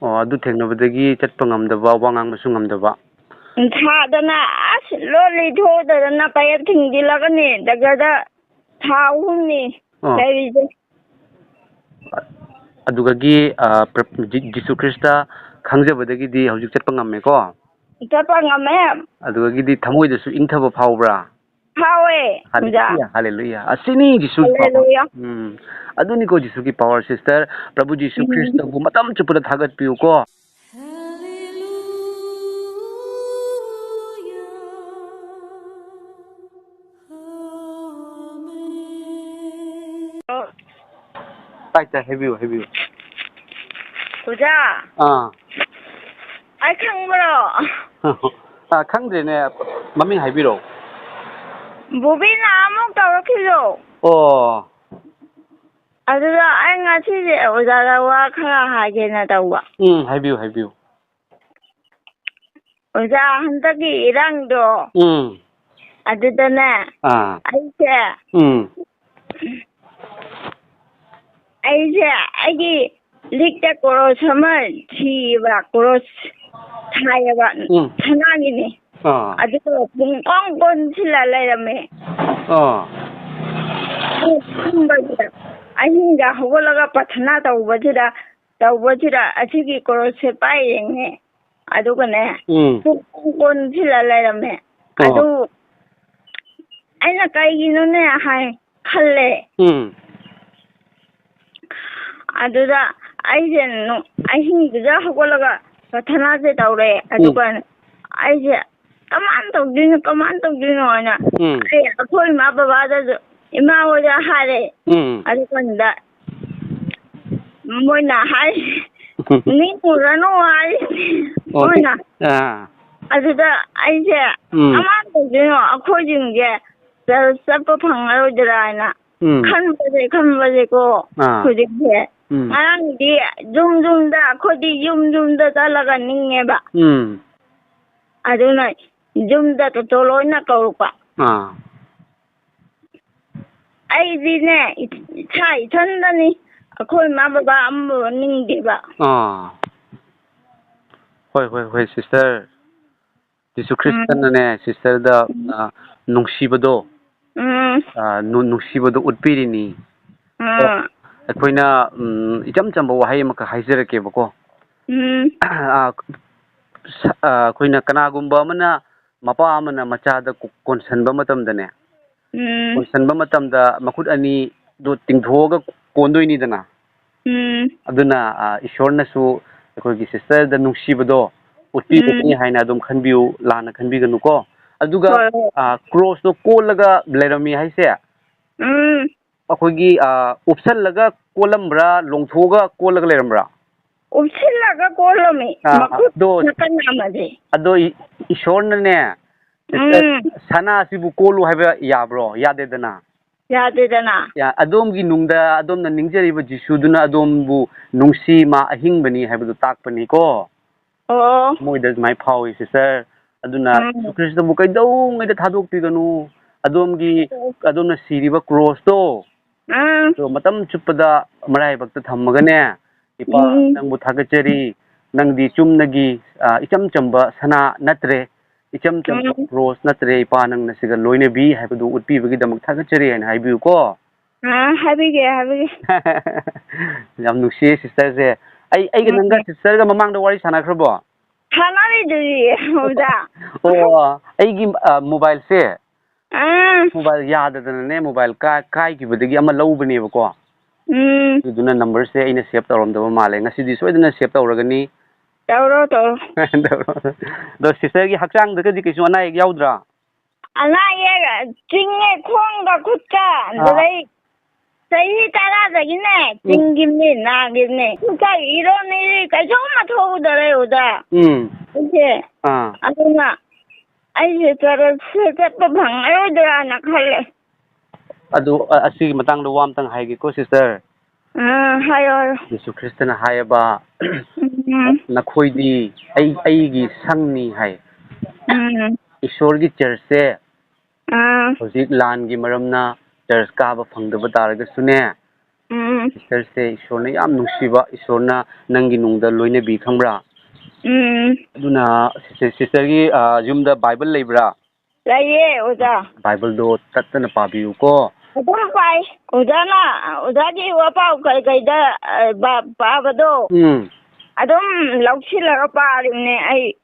ꯑꯣ, ꯑꯗꯨ ꯊꯦꯡꯅꯕꯗꯒꯤ ꯆꯠꯄ ꯉꯝꯗꯕ, ꯋꯥ ꯉꯥꯡꯕꯁꯨ ꯉꯝꯗꯕ꯫ ꯊꯥꯗꯅ ꯑꯁ ꯂꯣꯜꯂꯤ ꯊꯣꯛꯇꯗꯅ ꯄꯌꯦꯞ ꯊꯤꯡꯖꯤꯜꯂꯒꯅꯦ ꯗꯥꯛꯇꯔꯗ ꯊꯥ ꯑꯍꯨꯝꯅꯤ ꯑꯣ꯫ ꯂꯩꯔꯤꯁꯦ꯫ ꯑꯗꯨꯗꯒꯤ, ꯑ, ꯄ꯭ꯔ-, ꯖꯤ-, ꯖꯤꯁꯨ ꯈ꯭ꯔꯤꯁꯇ ꯈꯪꯖꯕꯗꯒꯤꯗꯤ ꯍꯧꯖꯤꯛ ꯆꯠꯄ ꯉꯝꯃꯦꯀꯣ? ꯆꯠꯄ ꯉꯝꯃꯦ꯫ ꯑꯗꯨꯗꯒꯤꯗꯤ ꯊꯃꯣꯏꯗꯁꯨ ꯏꯪꯊꯕ ꯐꯥꯎꯕ꯭ꯔꯥ? ꯐꯥꯎꯋꯦ, ꯑꯣꯖꯥ꯫ ꯍꯥꯂꯦꯂꯨꯌꯥ, ꯍꯥꯂꯦꯂꯨꯌꯥ꯫ ꯑꯁꯤꯅꯤ ꯖꯤꯁꯨꯒꯤ ꯄꯥꯋꯔ꯫ ꯍꯥꯂꯦꯂꯨꯌꯥ꯫ ꯎꯝ꯫ ꯑꯗꯨꯅꯤꯀꯣ ꯖꯤꯁꯨꯒꯤ ꯄꯥꯋꯔ, ꯁꯤꯁꯇꯔ꯫ ꯄ꯭ꯔꯚꯨ ꯖꯤꯁꯨ ꯎꯝ꯫ ꯈ꯭ꯔꯤꯁꯇꯕꯨ ꯃꯇꯝ ꯆꯨꯞꯄꯗ ꯊꯥꯒꯠꯄꯤꯌꯨꯀꯣ꯫ ꯇꯥꯏ, ꯇꯥꯏ, ꯍꯥꯏꯕꯤꯌꯨ, ꯍꯥꯏꯕꯤꯌꯨ꯫ ꯑꯣꯖꯥ꯫ ꯑꯥ꯫ ꯑꯩ ꯈꯪꯕ꯭ꯔꯣ? ꯑꯥ, ꯈꯪꯗ꯭ꯔꯦꯅꯦ, ꯃꯃꯤꯡ ꯍꯥꯏꯕꯤꯔꯛꯑꯣ꯫ ꯕꯣꯕꯤꯅ ꯑꯃꯨꯛ ꯇꯧꯔꯛꯈꯤꯕꯗꯣ꯫ ꯑꯣ꯫ ꯑꯗꯨꯗ ꯑꯩ ꯉꯁꯤꯁꯦ ꯑꯣꯖꯥꯗ ꯋꯥ ꯈꯔ ꯍꯥꯏꯒꯦꯅ ꯇꯧꯕ꯫ ꯎꯝ, ꯍꯥꯏꯕꯤꯌꯨ, ꯍꯥꯏꯕꯤꯌꯨ꯫ ꯑꯣꯖꯥ, ꯍꯟꯗꯛꯀꯤ ꯏꯔꯥꯡꯗꯣ ꯎꯝ꯫ ꯑꯗꯨꯗꯅꯦ ꯑꯥ꯫ ꯑꯩꯁꯦ ꯎꯝ꯫ ꯑꯩꯁꯦ ꯑꯩꯒꯤ ꯂꯤꯛꯇ ꯀ꯭ꯔꯣꯁ ꯑꯃ ꯁꯤꯕ, ꯀ꯭ꯔꯣꯁ ꯊꯥꯏꯌꯦꯕ, ꯎꯝ꯫ ꯁꯅꯥꯒꯤꯅꯦ꯫ ꯑꯥ꯫ ꯑꯗꯨꯗꯣ ꯄꯨꯡ ꯀꯣꯟ ꯀꯣꯟꯁꯤꯜꯂ ꯂꯩꯔꯝꯃꯦ꯫ ꯑꯥ꯫ ꯑꯗꯨ ꯇꯨꯝꯕꯁꯤꯗ, ꯑꯍꯤꯡꯗ ꯍꯧꯒꯠꯂꯒ ꯄ꯭ꯔꯊꯅꯥ ꯇꯧꯕꯁꯤꯗ, ꯇꯧꯕꯁꯤꯗ ꯑꯁꯤꯒꯤ ꯀ꯭ꯔꯣꯁꯁꯦ ꯄꯥꯏ ꯌꯦꯡꯉꯦ꯫ ꯑꯗꯨꯒꯅꯦ, ꯎꯝ꯫ ꯄꯨꯡ ꯀꯣꯟꯁꯤꯜꯂ ꯂꯩꯔꯝꯃꯦ꯫ ꯑꯣ꯫ ꯑꯗꯨ ꯑꯩꯅ ꯀꯩꯒꯤꯅꯣꯅꯦ ꯍꯥꯏ ꯈꯜꯂꯦ꯫ ꯎꯝ꯫ ꯑꯗꯨꯗ ꯑꯩꯁꯦ ꯅꯨ-, ꯑꯍꯤꯡꯗꯨꯗ ꯍꯧꯒꯠꯂꯒ ꯄ꯭ꯔꯊꯅꯥꯁꯦ ꯇꯧꯔꯦ꯫ ꯎꯝ꯫ ꯑꯗꯨꯒ ꯑꯩꯁꯦ "ꯀꯃꯥꯏꯅ ꯇꯧꯗꯣꯏꯅꯣ, ꯀꯃꯥꯏꯅ ꯇꯧꯗꯣꯏꯅꯣ?" ꯍꯥꯏꯅ ꯎꯝ꯫ ꯑꯩ ꯑꯩꯈꯣꯏ ꯏꯃꯥ ꯕꯕꯥꯗꯁꯨ, ꯏꯃꯥ ꯍꯣꯏꯗ ꯍꯥꯏꯔꯦ꯫ ꯎꯝ꯫ ꯑꯗꯨ ꯀꯥꯟꯗ ꯃꯣꯏꯅ ꯍꯥꯏ, "ꯅꯤꯡꯉꯨꯔꯅꯨ" ꯍꯥꯏ ꯑꯣ, ꯃꯣꯏꯅ꯫ ꯑꯥ꯫ ꯑꯗꯨꯗ ꯑꯩꯁꯦ ꯎꯝ꯫ "ꯀꯃꯥꯏꯅ ꯇꯧꯗꯣꯏꯅꯣ? ꯑꯩꯈꯣꯏꯁꯤꯡꯁꯦ ꯆ-, ꯆꯠꯄ ꯐꯪꯉꯔꯣꯏꯗ꯭ꯔꯥ?" ꯍꯥꯏꯅ ꯎꯝ꯫ ꯈꯟꯕꯁꯦ, ꯈꯟꯕꯁꯦꯀꯣ, ꯑꯥ꯫ ꯍꯧꯖꯤꯛꯁꯦ꯫ ꯎꯝ꯫ ꯉꯔꯥꯡꯗꯤ ꯌꯨꯝ ꯌꯨꯝꯗ, ꯑꯩꯈꯣꯏꯗꯤ ꯌꯨꯝ ꯌꯨꯝꯗ ꯆꯠꯂꯒ ꯅꯤꯡꯉꯦꯕ꯫ ꯎꯝ꯫ ꯑꯗꯨꯅ ꯌꯨꯝꯗ ꯇꯣꯇꯣ ꯂꯣꯏꯅ ꯀꯧꯔꯛꯄ꯫ ꯑꯥ꯫ ꯑꯩꯗꯤꯅꯦ, ꯏ-, ꯏꯁꯥ ꯏꯊꯟꯗꯅꯤ꯫ ꯑꯩꯈꯣꯏ ꯏꯃꯥ ꯕꯕꯥ ꯑꯃꯕꯨ ꯅꯤꯡꯗꯦꯕ꯫ ꯑꯥ꯫ ꯍꯣꯏ, ꯍꯣꯏ, ꯍꯣꯏ, sister꯫ ꯖꯤꯁꯨ ꯎꯝ꯫ ꯈ꯭ꯔꯤꯁꯇꯅꯅꯦ, sisterꯗ, ꯎꯝ꯫ ꯑ, ꯅꯨꯡꯁꯤꯕꯗꯣ, ꯎꯝ꯫ ꯑ, ꯅꯨ-, ꯅꯨꯡꯁꯤꯕꯗꯣ ꯎꯠꯄꯤꯔꯤꯅꯤ꯫ ꯎꯝ꯫ ꯑꯩꯈꯣꯏꯅ, ꯎꯝ, ꯏꯆꯝ ꯆꯝꯕ ꯋꯥꯍꯩ ꯑꯃꯈꯛ ꯍꯥꯏꯖꯔꯛꯀꯦꯕꯀꯣ꯫ ꯎꯝ꯫ ꯑ, ꯁ-, ꯑ, ꯑꯩꯈꯣꯏꯅ ꯀꯅꯥꯒꯨꯝꯕ ꯑꯃꯅ, ꯃꯄꯥ ꯑꯃꯅ ꯃꯆꯥꯗ ꯀꯣ-, ꯀꯣꯟꯁꯟꯕ ꯃꯇꯝꯗꯅꯦ, ꯎꯝ꯫ ꯀꯣꯟꯁꯟꯕ ꯃꯇꯝꯗ ꯃꯈꯨꯠ ꯑꯅꯤꯗꯣ ꯇꯤꯡꯊꯣꯛꯑꯒ ꯀꯣꯟꯗꯣꯏꯅꯤꯗꯅ꯫ ꯎꯝ꯫ ꯑꯗꯨꯅ, ꯑ, ꯏꯁꯣꯔꯅꯁꯨ ꯑꯩꯈꯣꯏꯒꯤ sisterꯗ ꯅꯨꯡꯁꯤꯕꯗꯣ ꯎꯠꯄꯤꯕꯅꯤ ꯎꯝ꯫ ꯍꯥꯏꯅ ꯑꯗꯨꯝ ꯈꯟꯕꯤꯌꯨ, ꯂꯥꯟꯅ ꯈꯟꯕꯤꯒꯅꯨꯀꯣ꯫ ꯑꯗꯨꯒ, ꯍꯣꯏ, ꯍꯣꯏ꯫ ꯑ, crossꯇꯣ ꯀꯣꯜꯂꯒ ꯂꯩꯔꯝꯃꯤ ꯍꯥꯏꯁꯦ, ꯎꯝ꯫ ꯑꯩꯈꯣꯏꯒꯤ, ꯑ, ꯎꯞꯁꯜꯂꯒ ꯀꯣꯜꯂꯝꯕ꯭ꯔꯥ, ꯂꯣꯡꯊꯣꯛꯑꯒ ꯀꯣꯜꯂꯒ ꯂꯩꯔꯝꯕ꯭ꯔꯥ? ꯎꯞꯁꯤꯜꯂꯒ ꯀꯣꯜꯂꯝꯃꯤ, ꯑ, ꯃꯈꯨꯠ ꯑꯗꯣ, ꯅꯥꯀꯟ ꯅꯥꯝꯃꯁꯦ꯫ ꯑꯗꯣ ꯏ-, ꯏꯁꯣꯔꯅꯅꯦ, ꯎꯝ꯫ ꯁꯅꯥꯁꯤꯕꯨ ꯀꯣꯜꯂꯨ ꯍꯥꯏꯕ ꯌꯥꯕ꯭ꯔꯣ? ꯌꯥꯗꯦꯗꯅ꯫ ꯌꯥꯗꯦꯗꯅ꯫ ꯌꯥ-, ꯑꯗꯣꯝꯒꯤ ꯅꯨꯡꯗ ꯑꯗꯣꯝꯅ ꯅꯤꯡꯖꯔꯤꯕ ꯖꯤꯁꯨꯗꯨꯅ ꯑꯗꯣꯝꯕꯨ ꯅꯨꯡꯁꯤ, ꯃꯥ ꯑꯍꯤꯡꯕꯅꯤ ꯍꯥꯏꯕꯗꯨ ꯇꯥꯛꯄꯅꯤꯀꯣ꯫ ꯑꯣ꯫ ꯃꯣꯏꯗ ꯑꯗꯨꯃꯥꯏꯅ ꯐꯥꯎꯏ, sister꯫ ꯑꯗꯨꯅ ꯎꯝ꯫ ꯖꯤꯁꯨ ꯈ꯭ꯔꯤꯁꯇꯕꯨ ꯀꯩꯗꯧꯉꯩꯗ ꯊꯥꯗꯣꯛꯄꯤꯒꯅꯨ꯫ ꯑꯗꯣꯝꯒꯤ, ꯑꯣ꯫ ꯑꯗꯣꯝꯅ ꯁꯤꯔꯤꯕ crossꯇꯣ, ꯎꯝ꯫ ꯑꯗꯣ ꯃꯇꯝ ꯆꯨꯞꯄꯗ ꯃꯔꯥꯏꯕꯛꯇ ꯊꯝꯃꯒꯅꯦ, "ꯏꯄꯥ, ꯎꯝ꯫ ꯅꯪꯕꯨ ꯊꯥꯒꯠꯆꯔꯤ꯫ ꯅꯪꯗꯤ ꯆꯨꯝꯅꯒꯤ, ꯑ, ꯏꯆꯝ ꯆꯝꯕ ꯁꯅꯥ ꯅꯠꯇ꯭ꯔꯦ꯫ ꯏꯆꯝ ꯆꯝꯕ ꯎꯝ꯫ Cross ꯅꯠꯇ꯭ꯔꯦ, ꯏꯄꯥ, ꯅꯪꯅ ꯁꯤꯗ ꯂꯣꯏꯅꯕꯤ ꯍꯥꯏꯕꯗꯨ ꯎꯠꯄꯤꯕꯒꯤꯗꯃꯛ ꯊꯥꯒꯠꯆꯔꯤ" ꯍꯥꯏꯅ ꯍꯥꯏꯕꯤꯌꯨꯀꯣ꯫ ꯑꯥ, ꯍꯥꯏꯕꯤꯒꯦ, ꯍꯥꯏꯕꯤꯒꯦ꯫ ꯌꯥꯝ ꯅꯨꯡꯁꯤꯌꯦ sisterꯁꯦ꯫ ꯑꯩ, ꯑꯩꯒ ꯅꯪꯒ ꯎꯝ꯫ Sisterꯒ ꯃꯃꯥꯡꯗ ꯋꯥꯔꯤ ꯁꯥꯟꯅꯈ꯭ꯔꯕꯣ? ꯁꯥꯟꯅꯔꯤꯗꯨꯗꯤ, ꯑꯣꯖꯥ꯫ ꯑꯣ, ꯑꯩꯒꯤ, ꯑ, mobileꯁꯦ, ꯑꯥ꯫ Mobile ꯌꯥꯗꯗꯅꯅꯦ, mobile ꯀꯥ-, ꯀꯥꯏꯈꯤꯕꯗꯒꯤ ꯑꯃ ꯂꯧꯕꯅꯦꯕꯀꯣ꯫ ꯎꯝ꯫ ꯑꯗꯨꯗꯨꯅ numberꯁꯦ ꯑꯩꯅ save ꯇꯧꯔꯝꯗꯕ ꯃꯥꯜꯂꯦ꯫ ꯉꯁꯤꯗꯤ ꯁꯣꯏꯗꯅ save ꯇꯧꯔꯒꯅꯤ꯫ ꯇꯧꯔꯣ, ꯇꯧꯔꯣ꯫ ꯑꯗꯣ ꯁꯤꯁꯇꯔꯒꯤ ꯍꯛꯆꯥꯡꯗꯒꯗꯤ ꯀꯩꯁꯨ ꯑꯅꯥ ꯑꯌꯦꯛ ꯌꯥꯎꯗ꯭ꯔꯥ? ꯑꯅꯥ ꯑꯌꯦꯛ ꯆꯤꯡꯉꯦ, ꯈꯣꯡꯒ ꯈꯨꯠꯀ꯫ ꯑꯥ꯫ ꯑꯗꯨꯗꯩ ꯆꯍꯤ ꯇꯔꯥꯗꯒꯤꯅꯦ ꯎꯝ꯫ ꯆꯤꯡꯒꯤꯕꯅꯦ, ꯅꯥꯒꯤꯕꯅꯦ꯫ ꯈꯨꯠꯀ ꯏꯔꯣ ꯅꯤꯔꯤ ꯀꯩꯁꯨꯝ ꯃꯊꯧꯗꯔꯦ ꯑꯣꯖꯥ꯫ ꯎꯝ꯫ ꯑꯩꯁꯦ ꯑꯥ꯫ ꯑꯗꯨꯅ ꯑꯩꯁꯦ ꯆꯔꯆꯁꯦ ꯆꯠꯄ ꯐꯪꯉꯔꯣꯏꯗ꯭ꯔꯥꯅ ꯈꯜꯂꯦ꯫ ꯑꯗꯨ, ꯑ-, ꯑꯁꯤꯒꯤ ꯃꯇꯥꯡꯗ ꯋꯥ ꯑꯝꯇꯪ ꯍꯥꯏꯒꯦꯀꯣ, ꯁꯤꯁꯇꯔ꯫ ꯑꯥ, ꯍꯥꯏꯌꯣ, ꯍꯥꯏꯌꯣ꯫ ꯌꯦꯁꯨ ꯈ꯭ꯔꯤꯁꯇꯅ ꯍꯥꯏꯌꯦꯕ, ꯎꯝ꯫ "ꯅꯈꯣꯏꯗꯤ ꯑꯩ, ꯑꯩꯒꯤ ꯁꯪꯅꯤ" ꯍꯥꯏ꯫ ꯎꯝ꯫ ꯏꯁꯣꯔꯒꯤ ꯆꯔꯆꯁꯦ ꯑꯥ꯫ ꯍꯧꯖꯤꯛ ꯂꯥꯟꯒꯤ ꯃꯔꯝꯅ ꯆꯔꯆ ꯀꯥꯕ ꯐꯪꯗꯕ ꯇꯥꯔꯒꯁꯨꯅꯦ, ꯎꯝ꯫ ꯁꯤꯁꯇꯔꯁꯦ ꯏꯁꯣꯔꯅ ꯌꯥꯝ ꯅꯨꯡꯁꯤꯕ, ꯏꯁꯣꯔꯅ ꯅꯪꯒꯤ ꯅꯨꯡꯗ ꯂꯣꯏꯅꯕꯤ, ꯈꯪꯕ꯭ꯔꯥ? ꯎꯝ꯫ ꯑꯗꯨꯅ ꯁꯤꯁꯇꯔ, ꯁꯤꯁꯇꯔꯒꯤ, ꯑ, ꯌꯨꯝꯗ ꯕꯥꯏꯕꯜ ꯂꯩꯕ꯭ꯔꯥ? ꯂꯩꯌꯦ, ꯑꯣꯖꯥ꯫ ꯕꯥꯏꯕꯜꯗꯣ ꯇꯠꯇꯅ ꯄꯥꯕꯤꯌꯨꯀꯣ꯫ ꯑꯗꯨꯝ ꯄꯥꯏ꯫ ꯑꯣꯖꯥꯅ, ꯑꯣꯖꯥꯒꯤ ꯋꯥꯄꯥꯎ ꯀꯩꯀꯩꯗ, ꯑ, ꯕ-, ꯄꯥꯕꯗꯣ ꯎꯝ꯫ ꯑꯗꯨꯝ ꯂꯧꯁꯤꯜꯂꯒ ꯄꯥꯔꯤꯕꯅꯦ ꯑꯩ꯫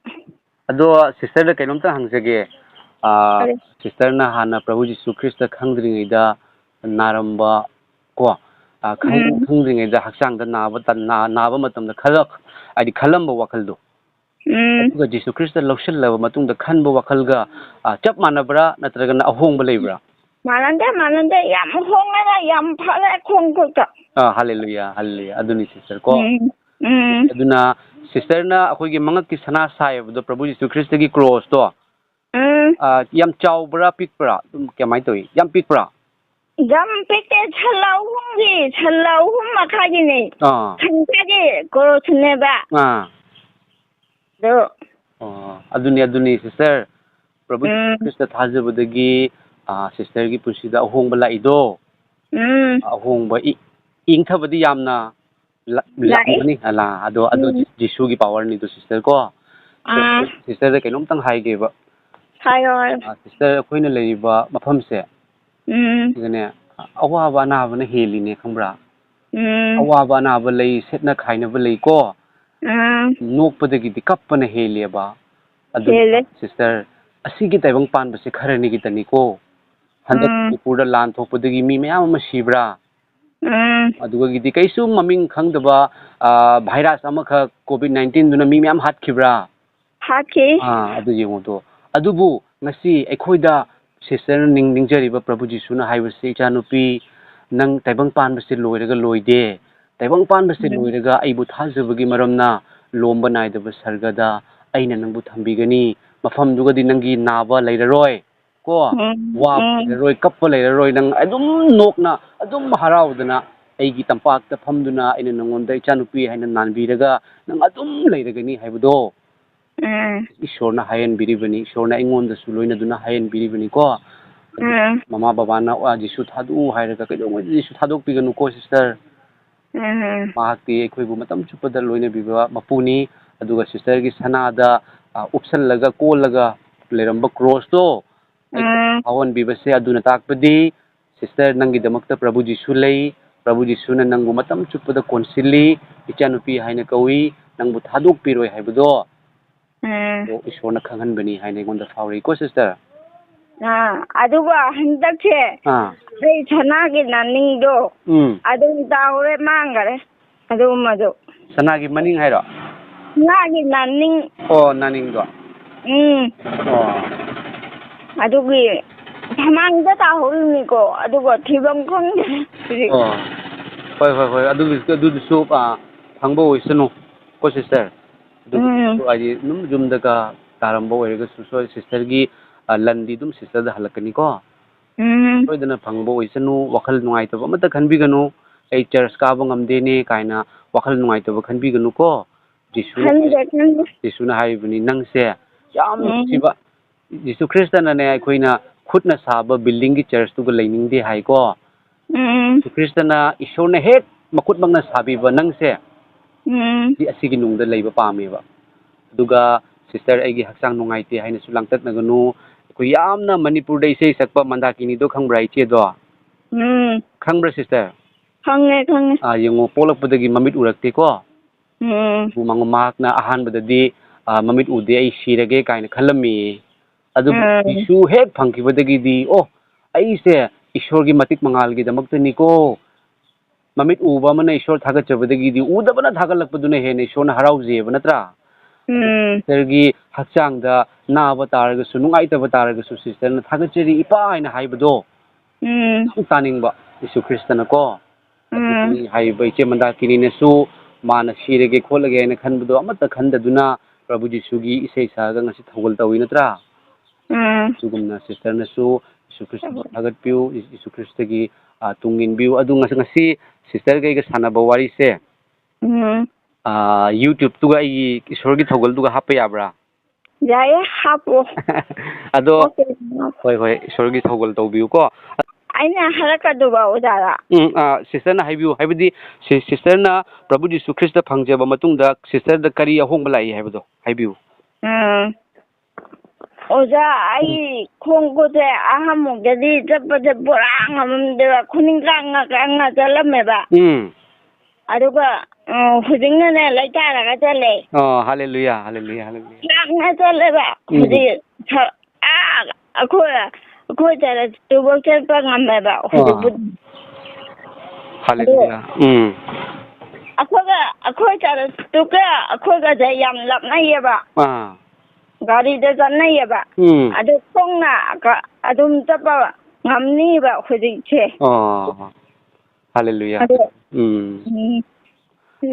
ꯑꯗꯣ ꯁꯤꯁꯇꯔꯗ ꯀꯩꯅꯣꯝꯇ ꯍꯪꯖꯒꯦ꯫ ꯑ, ꯀꯔꯤ? ꯁꯤꯁꯇꯔꯅ ꯍꯥꯟꯅ ꯄ꯭ꯔꯚꯨ ꯖꯤꯁꯨ ꯈ꯭ꯔꯤꯁꯇ ꯈꯪꯗ꯭ꯔꯤꯉꯩꯗ ꯅꯥꯔꯝꯕ ꯀꯣ, ꯑ, ꯈꯪ-, ꯎꯝ꯫ ꯈꯪꯗ꯭ꯔꯤꯉꯩꯗ ꯍꯛꯆꯥꯡꯗ ꯅꯥꯕ ꯇꯟ-, ꯅꯥ-, ꯅꯥꯕ ꯃꯇꯝꯗ ꯈꯜꯂꯛ-, ꯍꯥꯏꯗꯤ ꯈꯜꯂꯝꯕ ꯋꯥꯈꯜꯗꯣ, ꯎꯝ꯫ ꯑꯗꯨꯒ ꯖꯤꯁꯨ ꯈ꯭ꯔꯤꯁꯇ ꯂꯧꯁꯤꯜꯂꯕ ꯃꯇꯨꯡꯗ ꯈꯟꯕ ꯋꯥꯈꯜꯒ, ꯑ, ꯆꯞ ꯃꯥꯟꯅꯕ꯭ꯔꯥ ꯅꯠꯇ꯭ꯔꯒꯅ ꯑꯍꯣꯡꯕ ꯂꯩꯕ꯭ꯔꯥ? ꯃꯥꯟꯅꯗꯦ, ꯃꯥꯟꯅꯗꯦ꯫ ꯌꯥꯝ ꯍꯣꯡꯉꯦꯗ, ꯌꯥꯝ ꯐꯔꯦ ꯈꯣꯡ ꯈꯨꯠꯀ꯫ ꯑ, ꯍꯜꯂꯦꯂꯨꯌꯥ, ꯍꯜꯂꯦꯂꯨꯌꯥ꯫ ꯑꯗꯨꯅꯤ ꯁꯤꯁꯇꯔ ꯀꯣ꯫ ꯎꯝ, ꯎꯝ꯫ ꯑꯗꯨꯅ ꯁꯤꯁꯇꯔꯅ ꯑꯩꯈꯣꯏꯒꯤ ꯃꯉꯛꯀꯤ ꯁꯅꯥ ꯁꯥꯏꯕꯗꯣ, ꯄ꯭ꯔꯚꯨ ꯖꯤꯁꯨ ꯈ꯭ꯔꯤꯁꯇꯒꯤ ꯀ꯭ꯔꯣꯁꯇꯣ, ꯎꯝ꯫ ꯑ, ꯌꯥꯝ ꯆꯥꯎꯕ꯭ꯔꯥ ꯄꯤꯛꯄ꯭ꯔꯥ? ꯑꯗꯨꯝ ꯀꯃꯥꯏꯅ ꯇꯧꯏ? ꯌꯥꯝ ꯄꯤꯛꯄ꯭ꯔꯥ? ꯌꯥꯝ ꯄꯤꯛꯇꯦ, ꯁꯟ ꯑꯍꯨꯝꯒꯤ, ꯁꯟ ꯑꯍꯨꯝ ꯃꯈꯥꯏꯒꯤꯅꯦ꯫ ꯑꯥ꯫ ꯁꯟ ꯃꯈꯥꯏꯒꯤ ꯀ꯭ꯔꯣꯁꯅꯦꯕ꯫ ꯑꯥ꯫ ꯑꯗꯣ ꯑꯣ, ꯑꯗꯨꯅꯤ, ꯑꯗꯨꯅꯤ, ꯁꯤꯁꯇꯔ꯫ ꯄ꯭ꯔꯚꯨ ꯎꯝ꯫ ꯈ꯭ꯔꯤꯁꯇ ꯊꯥꯖꯕꯗꯒꯤ, ꯑ, ꯁꯤꯁꯇꯔꯒꯤ ꯄꯨꯟꯁꯤꯗ ꯑꯍꯣꯡꯕ ꯂꯥꯛꯏꯗꯣ꯫ ꯎꯝ꯫ ꯑꯍꯣꯡꯕ ꯏ-, ꯏꯪꯊꯕꯗꯤ ꯌꯥꯝꯅ ꯂꯥ-, ꯂꯥꯛꯑꯦ꯫ ꯂꯥꯛꯑꯝꯒꯅꯤ꯫ ꯑ, ꯂꯥ-, ꯑꯗꯣ, ꯑꯗꯣ ꯎꯝ꯫ ꯖꯤ-, ꯖꯤꯁꯨꯒꯤ ꯄꯥꯋꯔꯅꯤꯗꯣ, ꯁꯤꯁꯇꯔ ꯀꯣ꯫ ꯑꯥ꯫ ꯁꯤꯁꯇꯔꯗ ꯀꯩꯅꯣꯝꯇꯪ ꯍꯥꯏꯒꯦꯕ꯫ ꯍꯥꯏꯌꯣ, ꯍꯥꯏꯌꯣ꯫ ꯑ, ꯁꯤꯁꯇꯔ, ꯑꯩꯈꯣꯏꯅ ꯂꯩꯔꯤꯕ ꯃꯐꯝꯁꯦ, ꯎꯝ꯫ ꯁꯤꯗꯅꯦ, ꯑꯋꯥꯕ ꯑꯅꯥꯕꯅ ꯍꯦꯜꯂꯤꯅꯦ, ꯈꯪꯕ꯭ꯔꯥ? ꯎꯝ꯫ ꯑꯋꯥꯕ ꯑꯅꯥꯕ ꯂꯩ, ꯁꯦꯠꯅ ꯈꯥꯏꯅꯕ ꯂꯩꯀꯣ꯫ ꯎꯝ꯫ ꯅꯣꯛꯄꯗꯒꯤꯗꯤ ꯀꯞꯄꯅ ꯍꯦꯜꯂꯦꯕ꯫ ꯑꯗꯨ ꯍꯦꯜꯂꯦ꯫ ꯁꯤꯁꯇꯔ, ꯑꯁꯤꯒꯤ ꯇꯥꯏꯕꯪ ꯄꯥꯟꯕꯁꯦ ꯈꯔꯅꯤꯒꯤꯇꯅꯤꯀꯣ꯫ ꯍꯟꯗꯛ ꯎꯝ꯫ ꯃꯅꯤꯄꯨꯔꯗ ꯂꯥꯟ ꯊꯣꯛꯄꯗꯒꯤ ꯃꯤ ꯃꯌꯥꯝ ꯑꯃ ꯁꯤꯕ꯭ꯔꯥ? ꯎꯝ꯫ ꯑꯗꯨꯒꯤꯗꯤ ꯀꯩꯁꯨ ꯃꯃꯤꯡ ꯈꯪꯗꯕ, ꯑ, virus ꯑꯃꯈꯛ COVID nineteenꯗꯨꯅ ꯃꯤ ꯃꯌꯥꯝ ꯍꯥꯠꯈꯤꯕ꯭ꯔꯥ? ꯍꯥꯠꯈꯤ꯫ ꯑꯥ, ꯑꯗꯨ ꯌꯦꯡꯉꯨꯗꯣ꯫ ꯑꯗꯨꯕꯨ ꯉꯁꯤ ꯑꯩꯈꯣꯏꯗ sisterꯅ ꯅꯤꯡ-, ꯅꯤꯡꯖꯔꯤꯕ ꯄ꯭ꯔꯚꯨ ꯖꯤꯁꯨꯅ ꯍꯥꯏꯕꯁꯤ, "ꯏꯆꯥꯅꯨꯄꯤ, ꯅꯪ ꯇꯥꯏꯕꯪ ꯄꯥꯟꯕꯁꯤ ꯂꯣꯏꯔꯒ ꯂꯣꯏꯗꯦ꯫ ꯇꯥꯏꯕꯪ ꯄꯥꯟꯕꯁꯤ ꯎꯝ꯫ ꯂꯣꯏꯔꯒ ꯑꯩꯕꯨ ꯊꯥꯖꯕꯒꯤ ꯃꯔꯝꯅ ꯂꯣꯝꯕ ꯅꯥꯏꯗꯕ ꯁꯔꯒꯗ ꯑꯩꯅ ꯅꯪꯕꯨ ꯊꯝꯕꯤꯒꯅꯤ꯫ ꯃꯐꯝꯗꯨꯒꯗꯤ ꯅꯪꯒꯤ ꯅꯥꯕ ꯂꯩꯔꯔꯣꯏ꯫ ꯀꯣ, ꯎꯝ, ꯋꯥꯕ ꯎꯝ꯫ ꯂꯩꯔꯔꯣꯏ, ꯀꯞꯄ ꯂꯩꯔꯔꯣꯏ, ꯅꯪ ꯑꯗꯨꯝ ꯅꯣꯛꯅ, ꯑꯗꯨꯝ ꯍꯔꯥꯎꯗꯅ ꯑꯩꯒꯤ ꯇꯝꯄꯥꯛꯇ ꯐꯝꯗꯨꯅ ꯑꯩꯅ ꯅꯪꯉꯣꯟꯗ ꯏꯆꯥꯅꯨꯄꯤ ꯍꯥꯏꯅ ꯅꯥꯟꯕꯤꯔꯒ ꯅꯪ ꯑꯗꯨꯝ ꯂꯩꯔꯒꯅꯤ" ꯍꯥꯏꯕꯗꯣ ꯎꯝ꯫ ꯏꯁꯣꯔꯅ ꯍꯥꯏꯍꯟꯕꯤꯔꯤꯕꯅꯤ, ꯏꯁꯣꯔꯅ ꯑꯩꯉꯣꯟꯗꯁꯨ ꯂꯣꯏꯅꯗꯨꯅ ꯍꯥꯏꯍꯟꯕꯤꯔꯤꯕꯅꯤꯀꯣ꯫ ꯎꯝ꯫ ꯃꯃꯥ ꯕꯕꯥꯅ, "ꯑ, ꯖꯤꯁꯨ ꯊꯥꯗꯣꯛꯎ" ꯍꯥꯏꯔꯒ ꯀꯩꯗꯧꯉꯩꯗ ꯖꯤꯁꯨ ꯊꯥꯗꯣꯛꯄꯤꯒꯅꯨꯀꯣ, sister꯫ ꯎꯝ꯫ ꯃꯍꯥꯛꯇꯤ ꯑꯩꯈꯣꯏꯕꯨ ꯃꯇꯝ ꯆꯨꯞꯄꯗ ꯂꯣꯏꯅꯕꯤꯕ ꯃꯄꯨꯅꯤ꯫ ꯑꯗꯨꯒ sisterꯒꯤ ꯁꯅꯥꯗ, ꯑ, ꯎꯞꯁꯜꯂꯒ, ꯀꯣꯜꯂꯒ ꯂꯩꯔꯝꯕ crossꯇꯣ ꯑꯩꯈꯣꯏ ꯎꯝ꯫ ꯐꯥꯎꯍꯟꯕꯤꯕꯁꯦ ꯑꯗꯨꯅ ꯇꯥꯛꯄꯗꯤ, sister, ꯅꯪꯒꯤꯗꯃꯛꯇ ꯄ꯭ꯔꯚꯨ ꯖꯤꯁꯨ ꯂꯩ꯫ ꯄ꯭ꯔꯚꯨ ꯖꯤꯁꯨꯅ ꯅꯪꯕꯨ ꯃꯇꯝ ꯆꯨꯞꯄꯗ ꯀꯣꯟꯁꯤꯜꯂꯤ꯫ ꯏꯆꯥꯅꯨꯄꯤ ꯍꯥꯏꯅ ꯀꯧꯏ, ꯅꯪꯕꯨ ꯊꯥꯗꯣꯛꯄꯤꯔꯣꯏ ꯍꯥꯏꯕꯗꯣ ꯎꯝ꯫ ꯑꯗꯣ ꯏꯁꯣꯔꯅ ꯈꯪꯍꯟꯕꯅꯤ ꯍꯥꯏꯅ ꯑꯩꯉꯣꯟꯗ ꯐꯥꯎꯔꯤꯀꯣ, sister꯫ ꯑꯥ, ꯑꯗꯨꯒ ꯍꯟꯗꯛꯁꯦ ꯑꯥ꯫ ꯑꯩ ꯁꯅꯥꯒꯤ ꯅꯥꯅꯤꯡꯗꯣ ꯎꯝ꯫ ꯑꯗꯨꯝ ꯇꯥꯍꯧꯔꯦ, ꯃꯥꯡꯈꯔꯦ꯫ ꯑꯗꯨꯒꯨꯝꯕꯗꯣ꯫ ꯁꯅꯥꯒꯤ ꯃꯅꯤꯡ ꯍꯥꯏꯔꯣ? ꯁꯅꯥꯒꯤ ꯅꯥꯅꯤꯡ꯫ ꯑꯣ, ꯅꯥꯅꯤꯡꯗꯣ? ꯎꯝ꯫ ꯑꯣ꯫ ꯑꯗꯨꯒꯤ ꯁꯃꯥꯡꯗ ꯇꯥꯍꯧꯔꯤꯕꯅꯤꯀꯣ, ꯑꯗꯨꯒ ꯊꯤꯐꯝ ꯈꯪꯗ꯭ꯔꯦ ꯍꯧꯖꯤꯛ꯫ ꯑꯣ꯫ ꯍꯣꯏ, ꯍꯣꯏ, ꯍꯣꯏ꯫ ꯑꯗꯨꯒꯤ, ꯑꯗꯨꯗꯨꯁꯨ, ꯑꯥ, ꯐꯪꯕ ꯑꯣꯏꯁꯅꯨ ꯀꯣ, sister꯫ ꯑꯗꯨꯒ ꯎꯝ꯫ ꯍꯥꯏꯗꯤ ꯑꯗꯨꯝ ꯌꯨꯝꯗꯒ ꯇꯥꯔꯝꯕ ꯑꯣꯏꯔꯒꯁꯨ, ꯁꯣꯏ-, sisterꯒꯤ, ꯑ, ꯂꯟꯗꯤ ꯑꯗꯨꯝ sisterꯗ ꯍꯜꯂꯛꯀꯅꯤꯀꯣ꯫ ꯎꯝ꯫ ꯁꯣꯏꯗꯅ ꯐꯪꯕ ꯑꯣꯏꯁꯅꯨ, ꯋꯥꯈꯜ ꯅꯨꯡꯉꯥꯏꯇꯕ ꯑꯃꯠꯇ ꯈꯟꯕꯤꯒꯅꯨ꯫ "ꯑꯩ church ꯀꯥꯕ ꯉꯝꯗꯦꯅꯦ" ꯀꯥꯏꯅ ꯋꯥꯈꯜ ꯅꯨꯡꯉꯥꯏꯇꯕ ꯈꯟꯕꯤꯒꯅꯨꯀꯣ꯫ ꯖꯤꯁꯨꯅ ꯈꯟꯗꯦ, ꯍꯥꯏ-, ꯈꯟꯗꯦ꯫ ꯖꯤꯁꯨꯅ ꯍꯥꯏꯔꯤꯕꯅꯤ, ꯅꯪꯁꯦ ꯌꯥꯝ ꯎꯝ꯫ ꯅꯨꯡꯁꯤꯕ꯫ ꯖꯤꯁꯨ ꯈ꯭ꯔꯤꯁꯇꯅꯅꯦ, ꯑꯩꯈꯣꯏꯅ ꯈꯨꯠꯅ ꯁꯥꯕ buildingꯒꯤ churchꯇꯨꯒ ꯂꯩꯅꯤꯡꯗꯦ ꯍꯥꯏꯀꯣ꯫ ꯎꯝ꯫ ꯖꯤꯁꯨ ꯈ꯭ꯔꯤꯁꯇꯅ, ꯏꯁꯣꯔꯅ ꯍꯦꯛ ꯃꯈꯨꯠꯃꯛꯅ ꯁꯥꯕꯤꯕ ꯅꯪꯁꯦ, ꯎꯝ꯫ ꯁꯤ ꯑꯁꯤꯒꯤ ꯅꯨꯡꯗ ꯂꯩꯕ ꯄꯥꯝꯃꯦꯕ꯫ ꯑꯗꯨꯒ sister, ꯑꯩꯒꯤ ꯍꯛꯆꯥꯡ ꯅꯨꯡꯉꯥꯏꯇꯦ ꯍꯥꯏꯅꯁꯨ ꯂꯥꯡꯇꯛꯅꯒꯅꯨ꯫ ꯑꯩꯈꯣꯏ ꯌꯥꯝꯅ ꯃꯅꯤꯄꯨꯔꯗ ꯏꯁꯩ ꯁꯛꯄ ꯃꯟꯗꯥꯀꯤꯅꯤꯗꯣ ꯈꯪꯕ꯭ꯔꯥ, ꯏꯆꯦꯗꯣ? ꯎꯝ꯫ ꯈꯪꯕ꯭ꯔꯥ, sister? ꯈꯪꯉꯦ, ꯈꯪꯉꯦ꯫ ꯑꯥ, ꯌꯦꯡꯉꯣ, ꯄꯣꯛꯂꯛꯄꯗꯒꯤ ꯃꯃꯤꯠ ꯎꯔꯛꯇꯦꯀꯣ꯫ ꯎꯝ꯫ ꯑꯗꯨꯕꯨ ꯃꯉꯣ-, ꯃꯍꯥꯛꯅ ꯑꯍꯥꯟꯕꯗꯗꯤ, ꯑꯥ, "ꯃꯃꯤꯠ ꯎꯗꯦ, ꯑꯩ ꯁꯤꯔꯒꯦ" ꯀꯥꯏꯅ ꯈꯜꯂꯝꯃꯤ꯫ ꯑꯗꯨꯕꯨ ꯎꯝ꯫ ꯖꯤꯁꯨ ꯍꯦꯛ ꯐꯪꯈꯤꯕꯗꯒꯤꯗꯤ, "ꯑꯣ, ꯑꯩꯁꯦ ꯏꯁꯣꯔꯒꯤ ꯃꯇꯤꯛ ꯃꯉꯥꯜꯒꯤꯗꯃꯛꯇꯅꯤꯀꯣ, ꯃꯃꯤꯠ ꯎꯕ ꯑꯃꯅ ꯏꯁꯣꯔ ꯊꯥꯒꯠꯆꯕꯗꯒꯤꯗꯤ ꯎꯗꯕꯅ ꯊꯥꯒꯠꯂꯛꯄꯗꯨꯅ ꯍꯦꯟꯅ ꯏꯁꯣꯔꯅ ꯍꯔꯥꯎꯖꯩꯑꯕ, ꯅꯠꯇ꯭ꯔꯥ? ꯎꯝ꯫ ꯁꯤꯁꯇꯔꯒꯤ ꯍꯛꯆꯥꯡꯗ ꯅꯥꯕ ꯇꯥꯔꯒꯁꯨ, ꯅꯨꯡꯉꯥꯏꯇꯕ ꯇꯥꯔꯒꯁꯨ, ꯁꯤꯁꯇꯔꯅ "ꯊꯥꯒꯠꯆꯔꯤ ꯏꯄꯥ" ꯍꯥꯏꯅ ꯍꯥꯏꯕꯗꯣ ꯎꯝ꯫ ꯌꯥꯝ ꯇꯥꯅꯤꯡꯕ, ꯌꯤꯁꯨ ꯈ꯭ꯔꯤꯁꯇꯅꯀꯣ꯫ ꯎꯝ꯫ ꯑꯗꯨꯒꯤ ꯍꯥꯏꯔꯤꯕ ꯏꯆꯦ ꯃꯟꯗꯥꯀꯤꯅꯤꯅꯁꯨ ꯃꯥꯅ ꯁꯤꯔꯒꯦ ꯈꯣꯠꯂꯒꯦ ꯍꯥꯏꯅ ꯈꯟꯕꯗꯣ ꯑꯃꯠꯇ ꯈꯟꯗꯗꯨꯅ ꯄ꯭ꯔꯚꯨ ꯖꯤꯁꯨꯒꯤ ꯏꯁꯩ ꯁꯛꯑꯒ ꯉꯁꯤ ꯊꯧꯒꯜ ꯇꯧꯏ, ꯅꯠꯇ꯭ꯔꯥ? ꯎꯝ꯫ ꯑꯗꯨꯒꯨꯝꯅ ꯁꯤꯁꯇꯔꯅꯁꯨ ꯌꯤꯁꯨ ꯈ꯭ꯔꯤꯁꯇꯕꯨ ꯊꯥꯒꯠꯄꯤꯌꯨ, ꯌꯤꯁꯨ ꯈ꯭ꯔꯤꯁꯇꯒꯤ, ꯑ, ꯇꯨꯡ ꯏꯟꯕꯤꯌꯨ꯫ ꯑꯗꯨ ꯉꯁꯤ, ꯉꯁꯤ ꯁꯤꯁꯇꯔꯒ ꯑꯩꯒ ꯁꯥꯟꯅꯕ ꯋꯥꯔꯤꯁꯦ, ꯎꯝ꯫ ꯑ, YouTube-ꯇꯨꯒ ꯑꯩꯒꯤ ꯏꯁꯣꯔꯒꯤ ꯊꯧꯒꯜꯗꯨꯒ ꯍꯥꯞꯄ ꯌꯥꯕ꯭ꯔꯥ? ꯌꯥꯏꯌꯦ, ꯍꯥꯞꯄꯣ꯫ ꯑꯗꯣ, ꯍꯥꯞꯄꯣ꯫ ꯍꯣꯏ, ꯍꯣꯏ, ꯏꯁꯣꯔꯒꯤ ꯊꯧꯒꯜ ꯇꯧꯕꯤꯌꯨꯀꯣ꯫ ꯑꯩꯅ ꯍꯥꯏꯔꯛꯀꯗꯧꯕ ꯑꯣꯖꯥꯗ꯫ ꯎꯝ, ꯑ, ꯁꯤꯁꯇꯔꯅ ꯍꯥꯏꯕꯤꯌꯨ, ꯍꯥꯏꯕꯗꯤ ꯁꯤ-, ꯁꯤꯁꯇꯔꯅ ꯄ꯭ꯔꯚꯨ ꯖꯤꯁꯨ ꯈ꯭ꯔꯤꯁꯇ ꯐꯪꯖꯕ ꯃꯇꯨꯡꯗ ꯁꯤꯁꯇꯔꯗ ꯀꯔꯤ ꯑꯍꯣꯡꯕ ꯂꯥꯛꯏ ꯍꯥꯏꯕꯗꯣ ꯍꯥꯏꯕꯤꯌꯨ꯫ ꯎꯝ꯫ ꯑꯣꯖꯥ, ꯑꯩ ꯈꯣꯡ ꯈꯨꯠꯁꯦ ꯑꯍꯥꯟꯕꯗꯗꯤ ꯆꯠꯄꯁꯦ ꯄꯨꯔꯥ ꯉꯝꯃꯝꯗꯦꯕ, ꯈꯨꯅꯤꯡ ꯀꯥꯡꯉ ꯀꯥꯡꯉ ꯆꯠꯂꯝꯃꯦꯕ꯫ ꯎꯝ꯫ ꯑꯗꯨꯒ, ꯎꯝ, ꯍꯧꯖꯤꯛꯅꯅꯦ ꯂꯩꯇꯥꯔꯒ ꯆꯠꯂꯦ꯫ ꯑꯣ, ꯍꯜꯂꯦꯂꯨꯌꯥ, ꯍꯜꯂꯦꯂꯨꯌꯥ, ꯍꯜꯂꯦꯂꯨꯌꯥ꯫ ꯀꯥꯡꯉ ꯆꯠꯂꯦꯕ꯫ ꯎꯝ꯫ ꯍꯧꯖꯤꯛ ꯁ-, ꯑꯥ, ꯑꯩꯈꯣꯏ, ꯑꯩꯈꯣꯏ ꯆꯔꯆꯇꯨꯐꯥꯎ ꯆꯠꯄ ꯉꯝꯃꯦꯕ ꯑꯣ꯫ ꯍꯧꯖꯤꯛꯄꯨꯗꯤ꯫ ꯍꯜꯂꯦꯂꯨꯌꯥ꯫ ꯑꯗꯣ ꯎꯝ꯫ ꯑꯩꯈꯣꯏꯒ, ꯑꯩꯈꯣꯏ ꯆꯔꯆꯇꯨꯒ ꯑꯩꯈꯣꯏꯒꯁꯦ ꯌꯥꯝ ꯂꯥꯞꯅꯩꯌꯦꯕ꯫ ꯑꯥ꯫ ꯒꯥꯔꯤꯗ ꯆꯠꯅꯩꯌꯦꯕ꯫ ꯎꯝ꯫ ꯑꯗꯨ ꯈꯣꯡꯅ ꯀ-, ꯑꯗꯨꯝ ꯆꯠꯄ ꯉꯝꯅꯤꯕ ꯍꯧꯖꯤꯛꯁꯦ꯫ ꯑꯣ꯫ ꯍꯜꯂꯦꯂꯨꯌꯥ꯫ ꯑꯗꯣ, ꯎꯝ꯫ ꯎꯝ꯫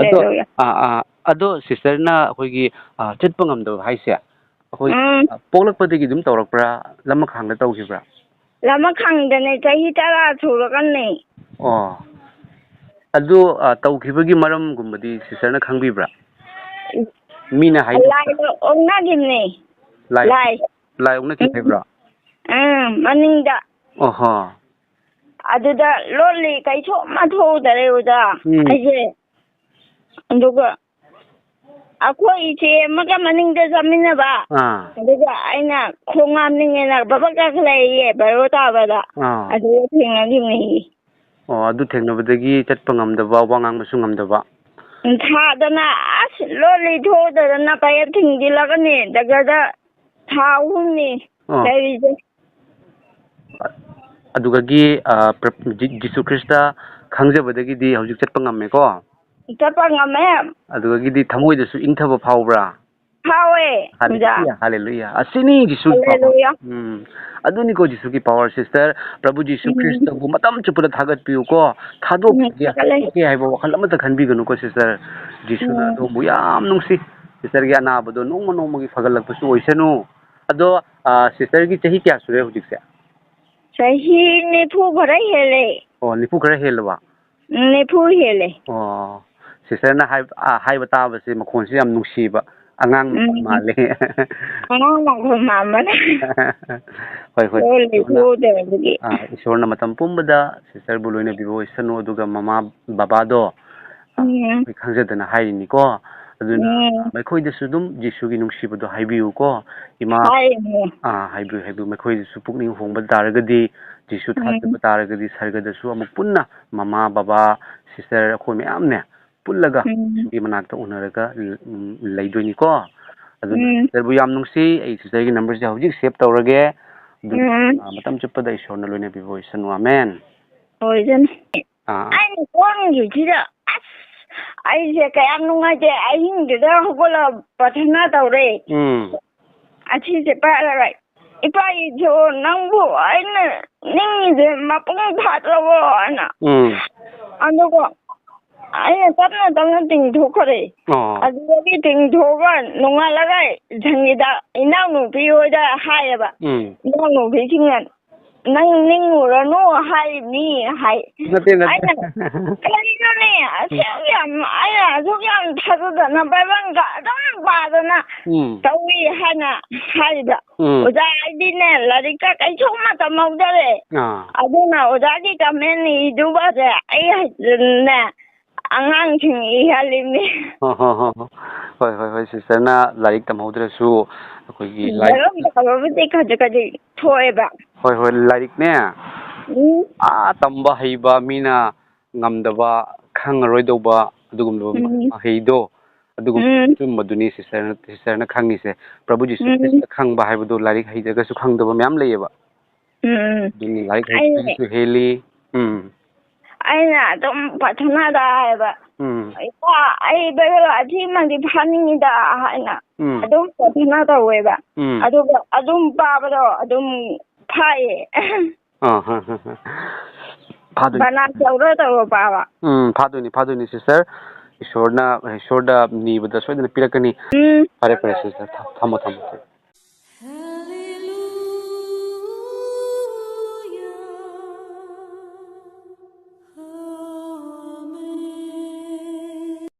ꯑꯗꯣ, ꯍꯜꯂꯦꯂꯨꯌꯥ꯫ ꯑꯥ, ꯑꯥ, ꯑꯗꯣ ꯁꯤꯁꯇꯔꯅ ꯑꯩꯈꯣꯏꯒꯤ, ꯑꯥ, ꯆꯠꯄ ꯉꯝꯗꯕ ꯍꯥꯏꯁꯦ, ꯑꯩꯈꯣꯏ, ꯎꯝ꯫ ꯑꯥ, ꯄꯣꯛꯂꯛꯄꯗꯒꯤ ꯑꯗꯨꯝ ꯇꯧꯔꯛꯄ꯭ꯔꯥ? ꯂꯃꯈꯥꯡꯗ ꯇꯧꯈꯤꯕ꯭ꯔꯥ? ꯂꯃꯈꯥꯡꯗꯅꯦ, ꯆꯍꯤ ꯇꯔꯥ ꯁꯨꯔꯀꯥꯟꯅꯦ꯫ ꯑꯣ꯫ ꯑꯗꯨ, ꯑꯥ, ꯇꯧꯈꯤꯕꯒꯤ ꯃꯔꯝꯒꯨꯝꯕꯗꯤ ꯁꯤꯁꯇꯔꯅ ꯈꯪꯕꯤꯕ꯭ꯔꯥ? ꯃꯤꯅ ꯍꯥꯏꯗꯣꯛꯄ꯭ꯔꯥ? ꯂꯥꯏꯗ ꯑꯣꯛꯅꯈꯤꯕꯅꯦ꯫ ꯂꯥꯏ, ꯂꯥꯏ꯫ ꯂꯥꯏ ꯑꯣꯛꯅꯈꯤ ꯎꯝ꯫ ꯍꯥꯏꯕ꯭ꯔꯣ? ꯎꯝ, ꯃꯅꯤꯡꯗ꯫ ꯑꯣꯍꯣ꯫ ꯑꯗꯨꯗ ꯂꯣꯜꯂꯤ ꯀꯩꯁꯨ ꯑꯃ ꯊꯣꯛꯎꯗꯔꯦ ꯑꯣꯖꯥ꯫ ꯎꯝ꯫ ꯑꯩꯁꯦ꯫ ꯑꯗꯨꯒ ꯑꯩꯈꯣꯏ ꯏꯆꯦ ꯑꯃꯒ ꯃꯅꯤꯡꯗ ꯆꯠꯃꯤꯟꯅꯕ꯫ ꯑꯥ꯫ ꯑꯗꯨꯒ ꯑꯩꯅ ꯈꯣꯡ ꯍꯥꯝꯅꯤꯡꯉꯦꯅ ꯕꯕꯛ ꯀꯥꯈꯠꯂꯛꯏꯌꯦ, ꯕꯥꯔꯣ ꯇꯥꯕꯗ꯫ ꯑꯥ꯫ ꯑꯗꯨꯒ ꯊꯦꯡꯅꯈꯤꯕꯅꯤ꯫ ꯑꯣ, ꯑꯗꯨ ꯊꯦꯡꯅꯕꯗꯒꯤ ꯆꯠꯄ ꯉꯝꯗꯕ, ꯋꯥ ꯉꯥꯡꯕꯁꯨ ꯉꯝꯗꯕ꯫ ꯁꯥꯗꯅ ꯑꯁ ꯂꯣꯜꯂꯤ ꯊꯣꯛꯎꯗꯗꯅ ꯄꯌꯦꯞ ꯊꯤꯡꯖꯤꯜꯂꯒꯅꯦ ꯗꯥꯛꯇꯔꯗ ꯊꯥ ꯑꯍꯨꯝꯅꯤ ꯑꯣ꯫ ꯂꯩꯔꯤꯁꯦ꯫ ꯑꯗꯨꯗꯒꯤ, ꯑ, ꯄ꯭ꯔ-, ꯖꯤ-, ꯖꯤꯁꯨ ꯈ꯭ꯔꯤꯁꯇ ꯈꯪꯖꯕꯗꯒꯤꯗꯤ ꯍꯧꯖꯤꯛ ꯆꯠꯄ ꯉꯝꯃꯦꯀꯣ? ꯆꯠꯄ ꯉꯝꯃꯦ꯫ ꯑꯗꯨꯗꯒꯤꯗꯤ ꯊꯃꯣꯏꯗꯁꯨ ꯏꯪꯊꯕ ꯐꯥꯎꯕ꯭ꯔꯥ? ꯐꯥꯎꯋꯦ, ꯑꯣꯖꯥ꯫ ꯍꯥꯂꯦꯂꯨꯌꯥ, ꯍꯥꯂꯦꯂꯨꯌꯥ꯫ ꯑꯁꯤꯅꯤ ꯖꯤꯁꯨꯒꯤ power꯫ ꯍꯥꯂꯦꯂꯨꯌꯥ꯫ ꯎꯝ꯫ ꯑꯗꯨꯅꯤꯀꯣ ꯖꯤꯁꯨꯒꯤ power, sister꯫ ꯄ꯭ꯔꯚꯨ ꯖꯤꯁꯨ ꯎꯝ꯫ ꯈ꯭ꯔꯤꯁꯇꯕꯨ ꯃꯇꯝ ꯆꯨꯞꯄꯗ ꯊꯥꯒꯠꯄꯤꯌꯨꯀꯣ꯫ ꯎꯝ, ꯊꯥꯗꯣꯛꯈꯤꯒꯦ, ꯊꯥꯒꯠꯂꯦ꯫ ꯊꯥꯗꯣꯛꯀꯦ ꯍꯥꯏꯕ ꯋꯥꯈꯜ ꯑꯃꯠꯇ ꯈꯟꯕꯤꯒꯅꯨꯀꯣ, sister꯫ ꯖꯤꯁꯨꯅ ꯎꯝ꯫ ꯑꯗꯣꯝꯕꯨ ꯌꯥꯝ ꯅꯨꯡꯁꯤ꯫ Sisterꯒꯤ ꯑꯅꯥꯕꯗꯣ ꯅꯣꯡꯃ ꯅꯣꯡꯃꯒꯤ ꯐꯒꯠꯂꯛꯄꯁꯨ ꯑꯣꯏꯁꯅꯨ꯫ ꯑꯗꯣ, ꯑ, sisterꯒꯤ ꯆꯍꯤ ꯀꯌꯥ ꯁꯨꯔꯦ ꯍꯧꯖꯤꯛꯁꯦ? ꯆꯍꯤ ꯅꯤꯐꯨ ꯈꯔ ꯍꯦꯜꯂꯦ꯫ ꯑꯣ, ꯅꯤꯐꯨ ꯈꯔ ꯍꯦꯜꯂꯕ? ꯎꯝ, ꯅꯤꯐꯨ ꯍꯦꯜꯂꯦ꯫ ꯑꯣ, sisterꯅ ꯍꯥꯏ-, ꯑ, ꯍꯥꯏꯕ ꯇꯥꯕꯁꯦ ꯃꯈꯣꯟꯁꯦ ꯌꯥꯝ ꯅꯨꯡꯁꯤꯕ, ꯑꯉꯥꯡ ꯎꯝ꯫ ꯃꯥꯜꯂꯦ꯫ ꯑꯉꯥꯡ ꯃꯈꯣꯟ ꯃꯥꯟꯕꯅꯦ꯫ ꯍꯣꯏ, ꯍꯣꯏ꯫ ꯂꯣꯜ ꯏꯁꯣꯔꯅ, ꯂꯩꯊꯣꯛꯎꯗꯕꯒꯤ꯫ ꯑ, ꯏꯁꯣꯔꯅ ꯃꯇꯝ ꯄꯨꯝꯕꯗ sisterꯕꯨ ꯂꯣꯏꯅꯕꯤꯕ ꯑꯣꯏꯁꯅꯨ, ꯑꯗꯨꯒ ꯃꯃꯥ ꯕꯕꯥꯗꯣ, ꯑ, ꯎꯝ꯫ ꯑꯩꯈꯣꯏ ꯈꯪꯖꯗꯅ ꯍꯥꯏꯔꯤꯅꯤꯀꯣ꯫ ꯑꯗꯨꯅ ꯎꯝ꯫ ꯃꯈꯣꯏꯗꯁꯨ ꯑꯗꯨꯝ ꯖꯤꯁꯨꯒꯤ ꯅꯨꯡꯁꯤꯕꯗꯣ ꯍꯥꯏꯕꯤꯌꯨꯀꯣ꯫ ꯏꯃꯥ, ꯍꯥꯏꯔꯤꯅꯦ꯫ ꯑ, ꯍꯥꯏꯕꯤꯌꯨ, ꯍꯥꯏꯕꯤꯌꯨ꯫ ꯃꯈꯣꯏꯗꯁꯨ ꯄꯨꯛꯅꯤꯡ ꯍꯣꯡꯕ ꯇꯥꯔꯒꯗꯤ, ꯖꯤꯁꯨ ꯎꯝ꯫ ꯊꯥꯖꯕ ꯇꯥꯔꯒꯗꯤ, ꯁꯔꯒꯗꯁꯨ ꯑꯃꯨꯛ ꯄꯨꯟꯅ ꯃꯃꯥ, ꯕꯕꯥ, sister ꯑꯩꯈꯣꯏ ꯃꯌꯥꯝꯅꯦ ꯄꯨꯜꯂꯒ ꯎꯝ꯫ ꯖꯤꯁꯨꯒꯤ ꯃꯅꯥꯛꯇ ꯎꯅꯔꯒ, ꯎꯝ, ꯂꯩꯗꯣꯏꯅꯤꯀꯣ꯫ ꯑꯗꯨꯅ ꯎꯝ꯫ Sisterꯕꯨ ꯌꯥꯝ ꯅꯨꯡꯁꯤ꯫ ꯑꯩ sisterꯒꯤ numberꯁꯦ ꯍꯧꯖꯤꯛ save ꯇꯧꯔꯒꯦ꯫ ꯑꯗꯨꯅ, ꯎꯝ꯫ ꯑ, ꯃꯇꯝ ꯆꯨꯞꯄꯗ ꯏꯁꯣꯔꯅ ꯂꯣꯏꯅꯕꯤꯕ ꯑꯣꯏꯁꯅꯨ꯫ ꯑꯃꯦꯟ꯫ ꯑꯣꯏꯁꯅꯨ꯫ ꯑꯥ꯫ ꯑꯩꯅ ꯀꯣꯟꯈꯤꯕꯁꯤꯗ, ꯑꯁ, ꯑꯩꯁꯦ ꯀꯌꯥꯝ ꯅꯨꯡꯉꯥꯏꯇꯦ꯫ ꯑꯍꯤꯡꯗꯨꯗ ꯍꯧꯒꯠꯂꯒ ꯄ꯭ꯔꯊꯅꯥ ꯇꯧꯔꯦ꯫ ꯎꯝ꯫ ꯑꯁꯤꯁꯦ ꯄꯥꯏꯔꯒ, "ꯏꯄꯥ ꯏꯁꯣꯔ, ꯅꯪꯕꯨ ꯑꯩꯅ ꯅꯤꯡꯉꯤꯁꯦ ꯃꯄꯨꯡ ꯐꯥꯗ꯭ꯔꯕꯣ?" ꯍꯥꯏꯅ꯫ ꯎꯝ꯫ ꯑꯗꯨꯒ ꯑꯩꯅ ꯇꯞꯅ ꯇꯞꯅ ꯇꯤꯡꯊꯣꯛꯈ꯭ꯔꯦ꯫ ꯑꯣ꯫ ꯑꯗꯨꯗꯒꯤ ꯇꯤꯡꯊꯣꯛꯑꯒ ꯅꯣꯡꯉꯥꯜꯂꯒ ꯁꯪꯒꯤꯗ ꯏꯅꯥꯎꯅꯨꯄꯤ ꯍꯣꯏꯗ ꯍꯥꯏꯌꯦꯕ꯫ ꯎꯝ꯫ ꯏꯅꯥꯎꯅꯨꯄꯤꯁꯤꯡꯅ, "ꯅꯪ ꯅꯤꯡꯉꯨꯔꯅꯨ ꯍꯥꯏꯔꯤꯕꯅꯤ" ꯍꯥꯏ꯫ ꯅꯠꯇꯦ, ꯅꯠꯇꯦ꯫ ꯑꯩꯅ, "ꯀꯔꯤꯅꯣꯅꯦ? ꯑꯁꯨꯛ ꯌꯥꯝ, ꯑꯩꯅ ꯑꯁꯨꯛ ꯌꯥꯝ ꯊꯥꯖꯗꯅ ꯕꯥꯏꯕꯜꯒ ꯑꯗꯨꯝ ꯄꯥꯗꯅ ꯎꯝ꯫ ꯇꯧꯏ" ꯍꯥꯏꯅ ꯍꯥꯏꯕ꯫ ꯎꯝ꯫ "ꯑꯣꯖꯥ, ꯑꯩꯗꯤꯅꯦ, ꯂꯥꯏꯔꯤꯛꯀ ꯀꯩꯁꯨ ꯑꯃ ꯇꯝꯍꯧꯗꯔꯦ꯫ ꯑꯥ꯫ ꯑꯗꯨꯅ ꯑꯣꯖꯥꯒꯤ ꯀꯃꯦꯟ ꯏꯗꯨꯕꯁꯦ ꯑꯩ ꯍꯩꯇꯗꯅꯅꯦ, ꯑꯉꯥꯡꯁꯤꯡ ꯏꯍꯜꯂꯤꯕꯅꯤ"꯫ ꯍꯣ, ꯍꯣ, ꯍꯣ, ꯍꯣ꯫ ꯍꯣꯏ, ꯍꯣꯏ, ꯍꯣꯏ, sisterꯅ ꯂꯥꯏꯔꯤꯛ ꯇꯝꯍꯧꯗ꯭ꯔꯁꯨ ꯑꯩꯈꯣꯏꯒꯤ ꯎꯝ, ꯂꯥꯏꯔꯤꯛ ꯂꯥꯏꯔꯤꯛ ꯇꯝꯕꯕꯨꯗꯤ ꯈꯖꯤꯛ ꯈꯖꯤꯛ ꯊꯣꯛꯑꯦꯕ꯫ ꯍꯣꯏ, ꯍꯣꯏ, ꯂꯥꯏꯔꯤꯛꯅꯦ꯫ ꯎꯝ꯫ ꯑꯥ, ꯇꯝꯕ ꯍꯩꯕ ꯃꯤꯅ ꯉꯝꯗꯕ, ꯈꯪꯉꯔꯣꯏꯗꯧꯕ ꯑꯗꯨꯒꯨꯝꯂꯕ ꯎꯝ꯫ ꯃꯍꯩꯗꯣ, ꯑꯗꯨꯒꯨꯝꯕ ꯎꯝ꯫ ꯑꯆꯨꯝꯕꯗꯨꯅꯤ sisterꯅ, sisterꯅ ꯈꯪꯉꯤꯁꯦ꯫ ꯄ꯭ꯔꯚꯨ ꯖꯤꯁꯨ ꯎꯝ꯫ ꯈ꯭ꯔꯤꯁꯇ ꯈꯪꯕ ꯍꯥꯏꯕꯗꯨ ꯂꯥꯏꯔꯤꯛ ꯍꯩꯇ꯭ꯔꯒꯁꯨ ꯈꯪꯗꯕ ꯃꯌꯥꯝ ꯂꯩꯌꯦꯕ꯫ ꯎꯝ꯫ ꯑꯗꯨꯅꯤ, ꯂꯥꯏꯔꯤꯛ ꯑꯩ ꯍꯩꯕꯁꯨ ꯍꯦꯜꯂꯤ꯫ ꯎꯝ꯫ ꯑꯩꯅ ꯑꯗꯨꯝ ꯄ꯭ꯔꯥꯊꯅꯥꯗ ꯍꯥꯏꯕ, ꯎꯝ꯫ "ꯏꯄꯥ, ꯑꯩ ꯕꯥꯏꯕꯜ ꯑꯊꯤꯕꯗꯤ ꯐꯥꯅꯤꯡꯉꯤꯗ" ꯍꯥꯏꯅ ꯎꯝ꯫ ꯑꯗꯨꯝ ꯄ꯭ꯔꯥꯊꯅꯥ ꯇꯧꯋꯦꯕ꯫ ꯎꯝ꯫ ꯑꯗꯨꯒ ꯑꯗꯨꯝ ꯄꯥꯕꯗꯣ ꯑꯗꯨꯝ ꯐꯥꯏꯌꯦ꯫ ꯑꯥ, ꯍ, ꯍ, ꯍ꯫ ꯐꯥꯗꯣꯏꯅꯤ꯫ ꯕꯅꯥꯟ ꯇꯧꯔ ꯇꯧꯔ ꯄꯥꯕ꯫ ꯎꯝ, ꯐꯥꯗꯣꯏꯅꯤ, ꯐꯥꯗꯣꯏꯅꯤ, sister꯫ ꯏꯁꯣꯔꯅ, ꯏꯁꯣꯔꯗ ꯅꯤꯕꯗ ꯁꯣꯏꯗꯅ ꯄꯤꯔꯛꯀꯅꯤ꯫ ꯎꯝ꯫ ꯐꯔꯦ, ꯐꯔꯦ, sister꯫ ꯊꯝ-, ꯊꯝꯃꯣ, ꯊꯝꯃꯣ꯫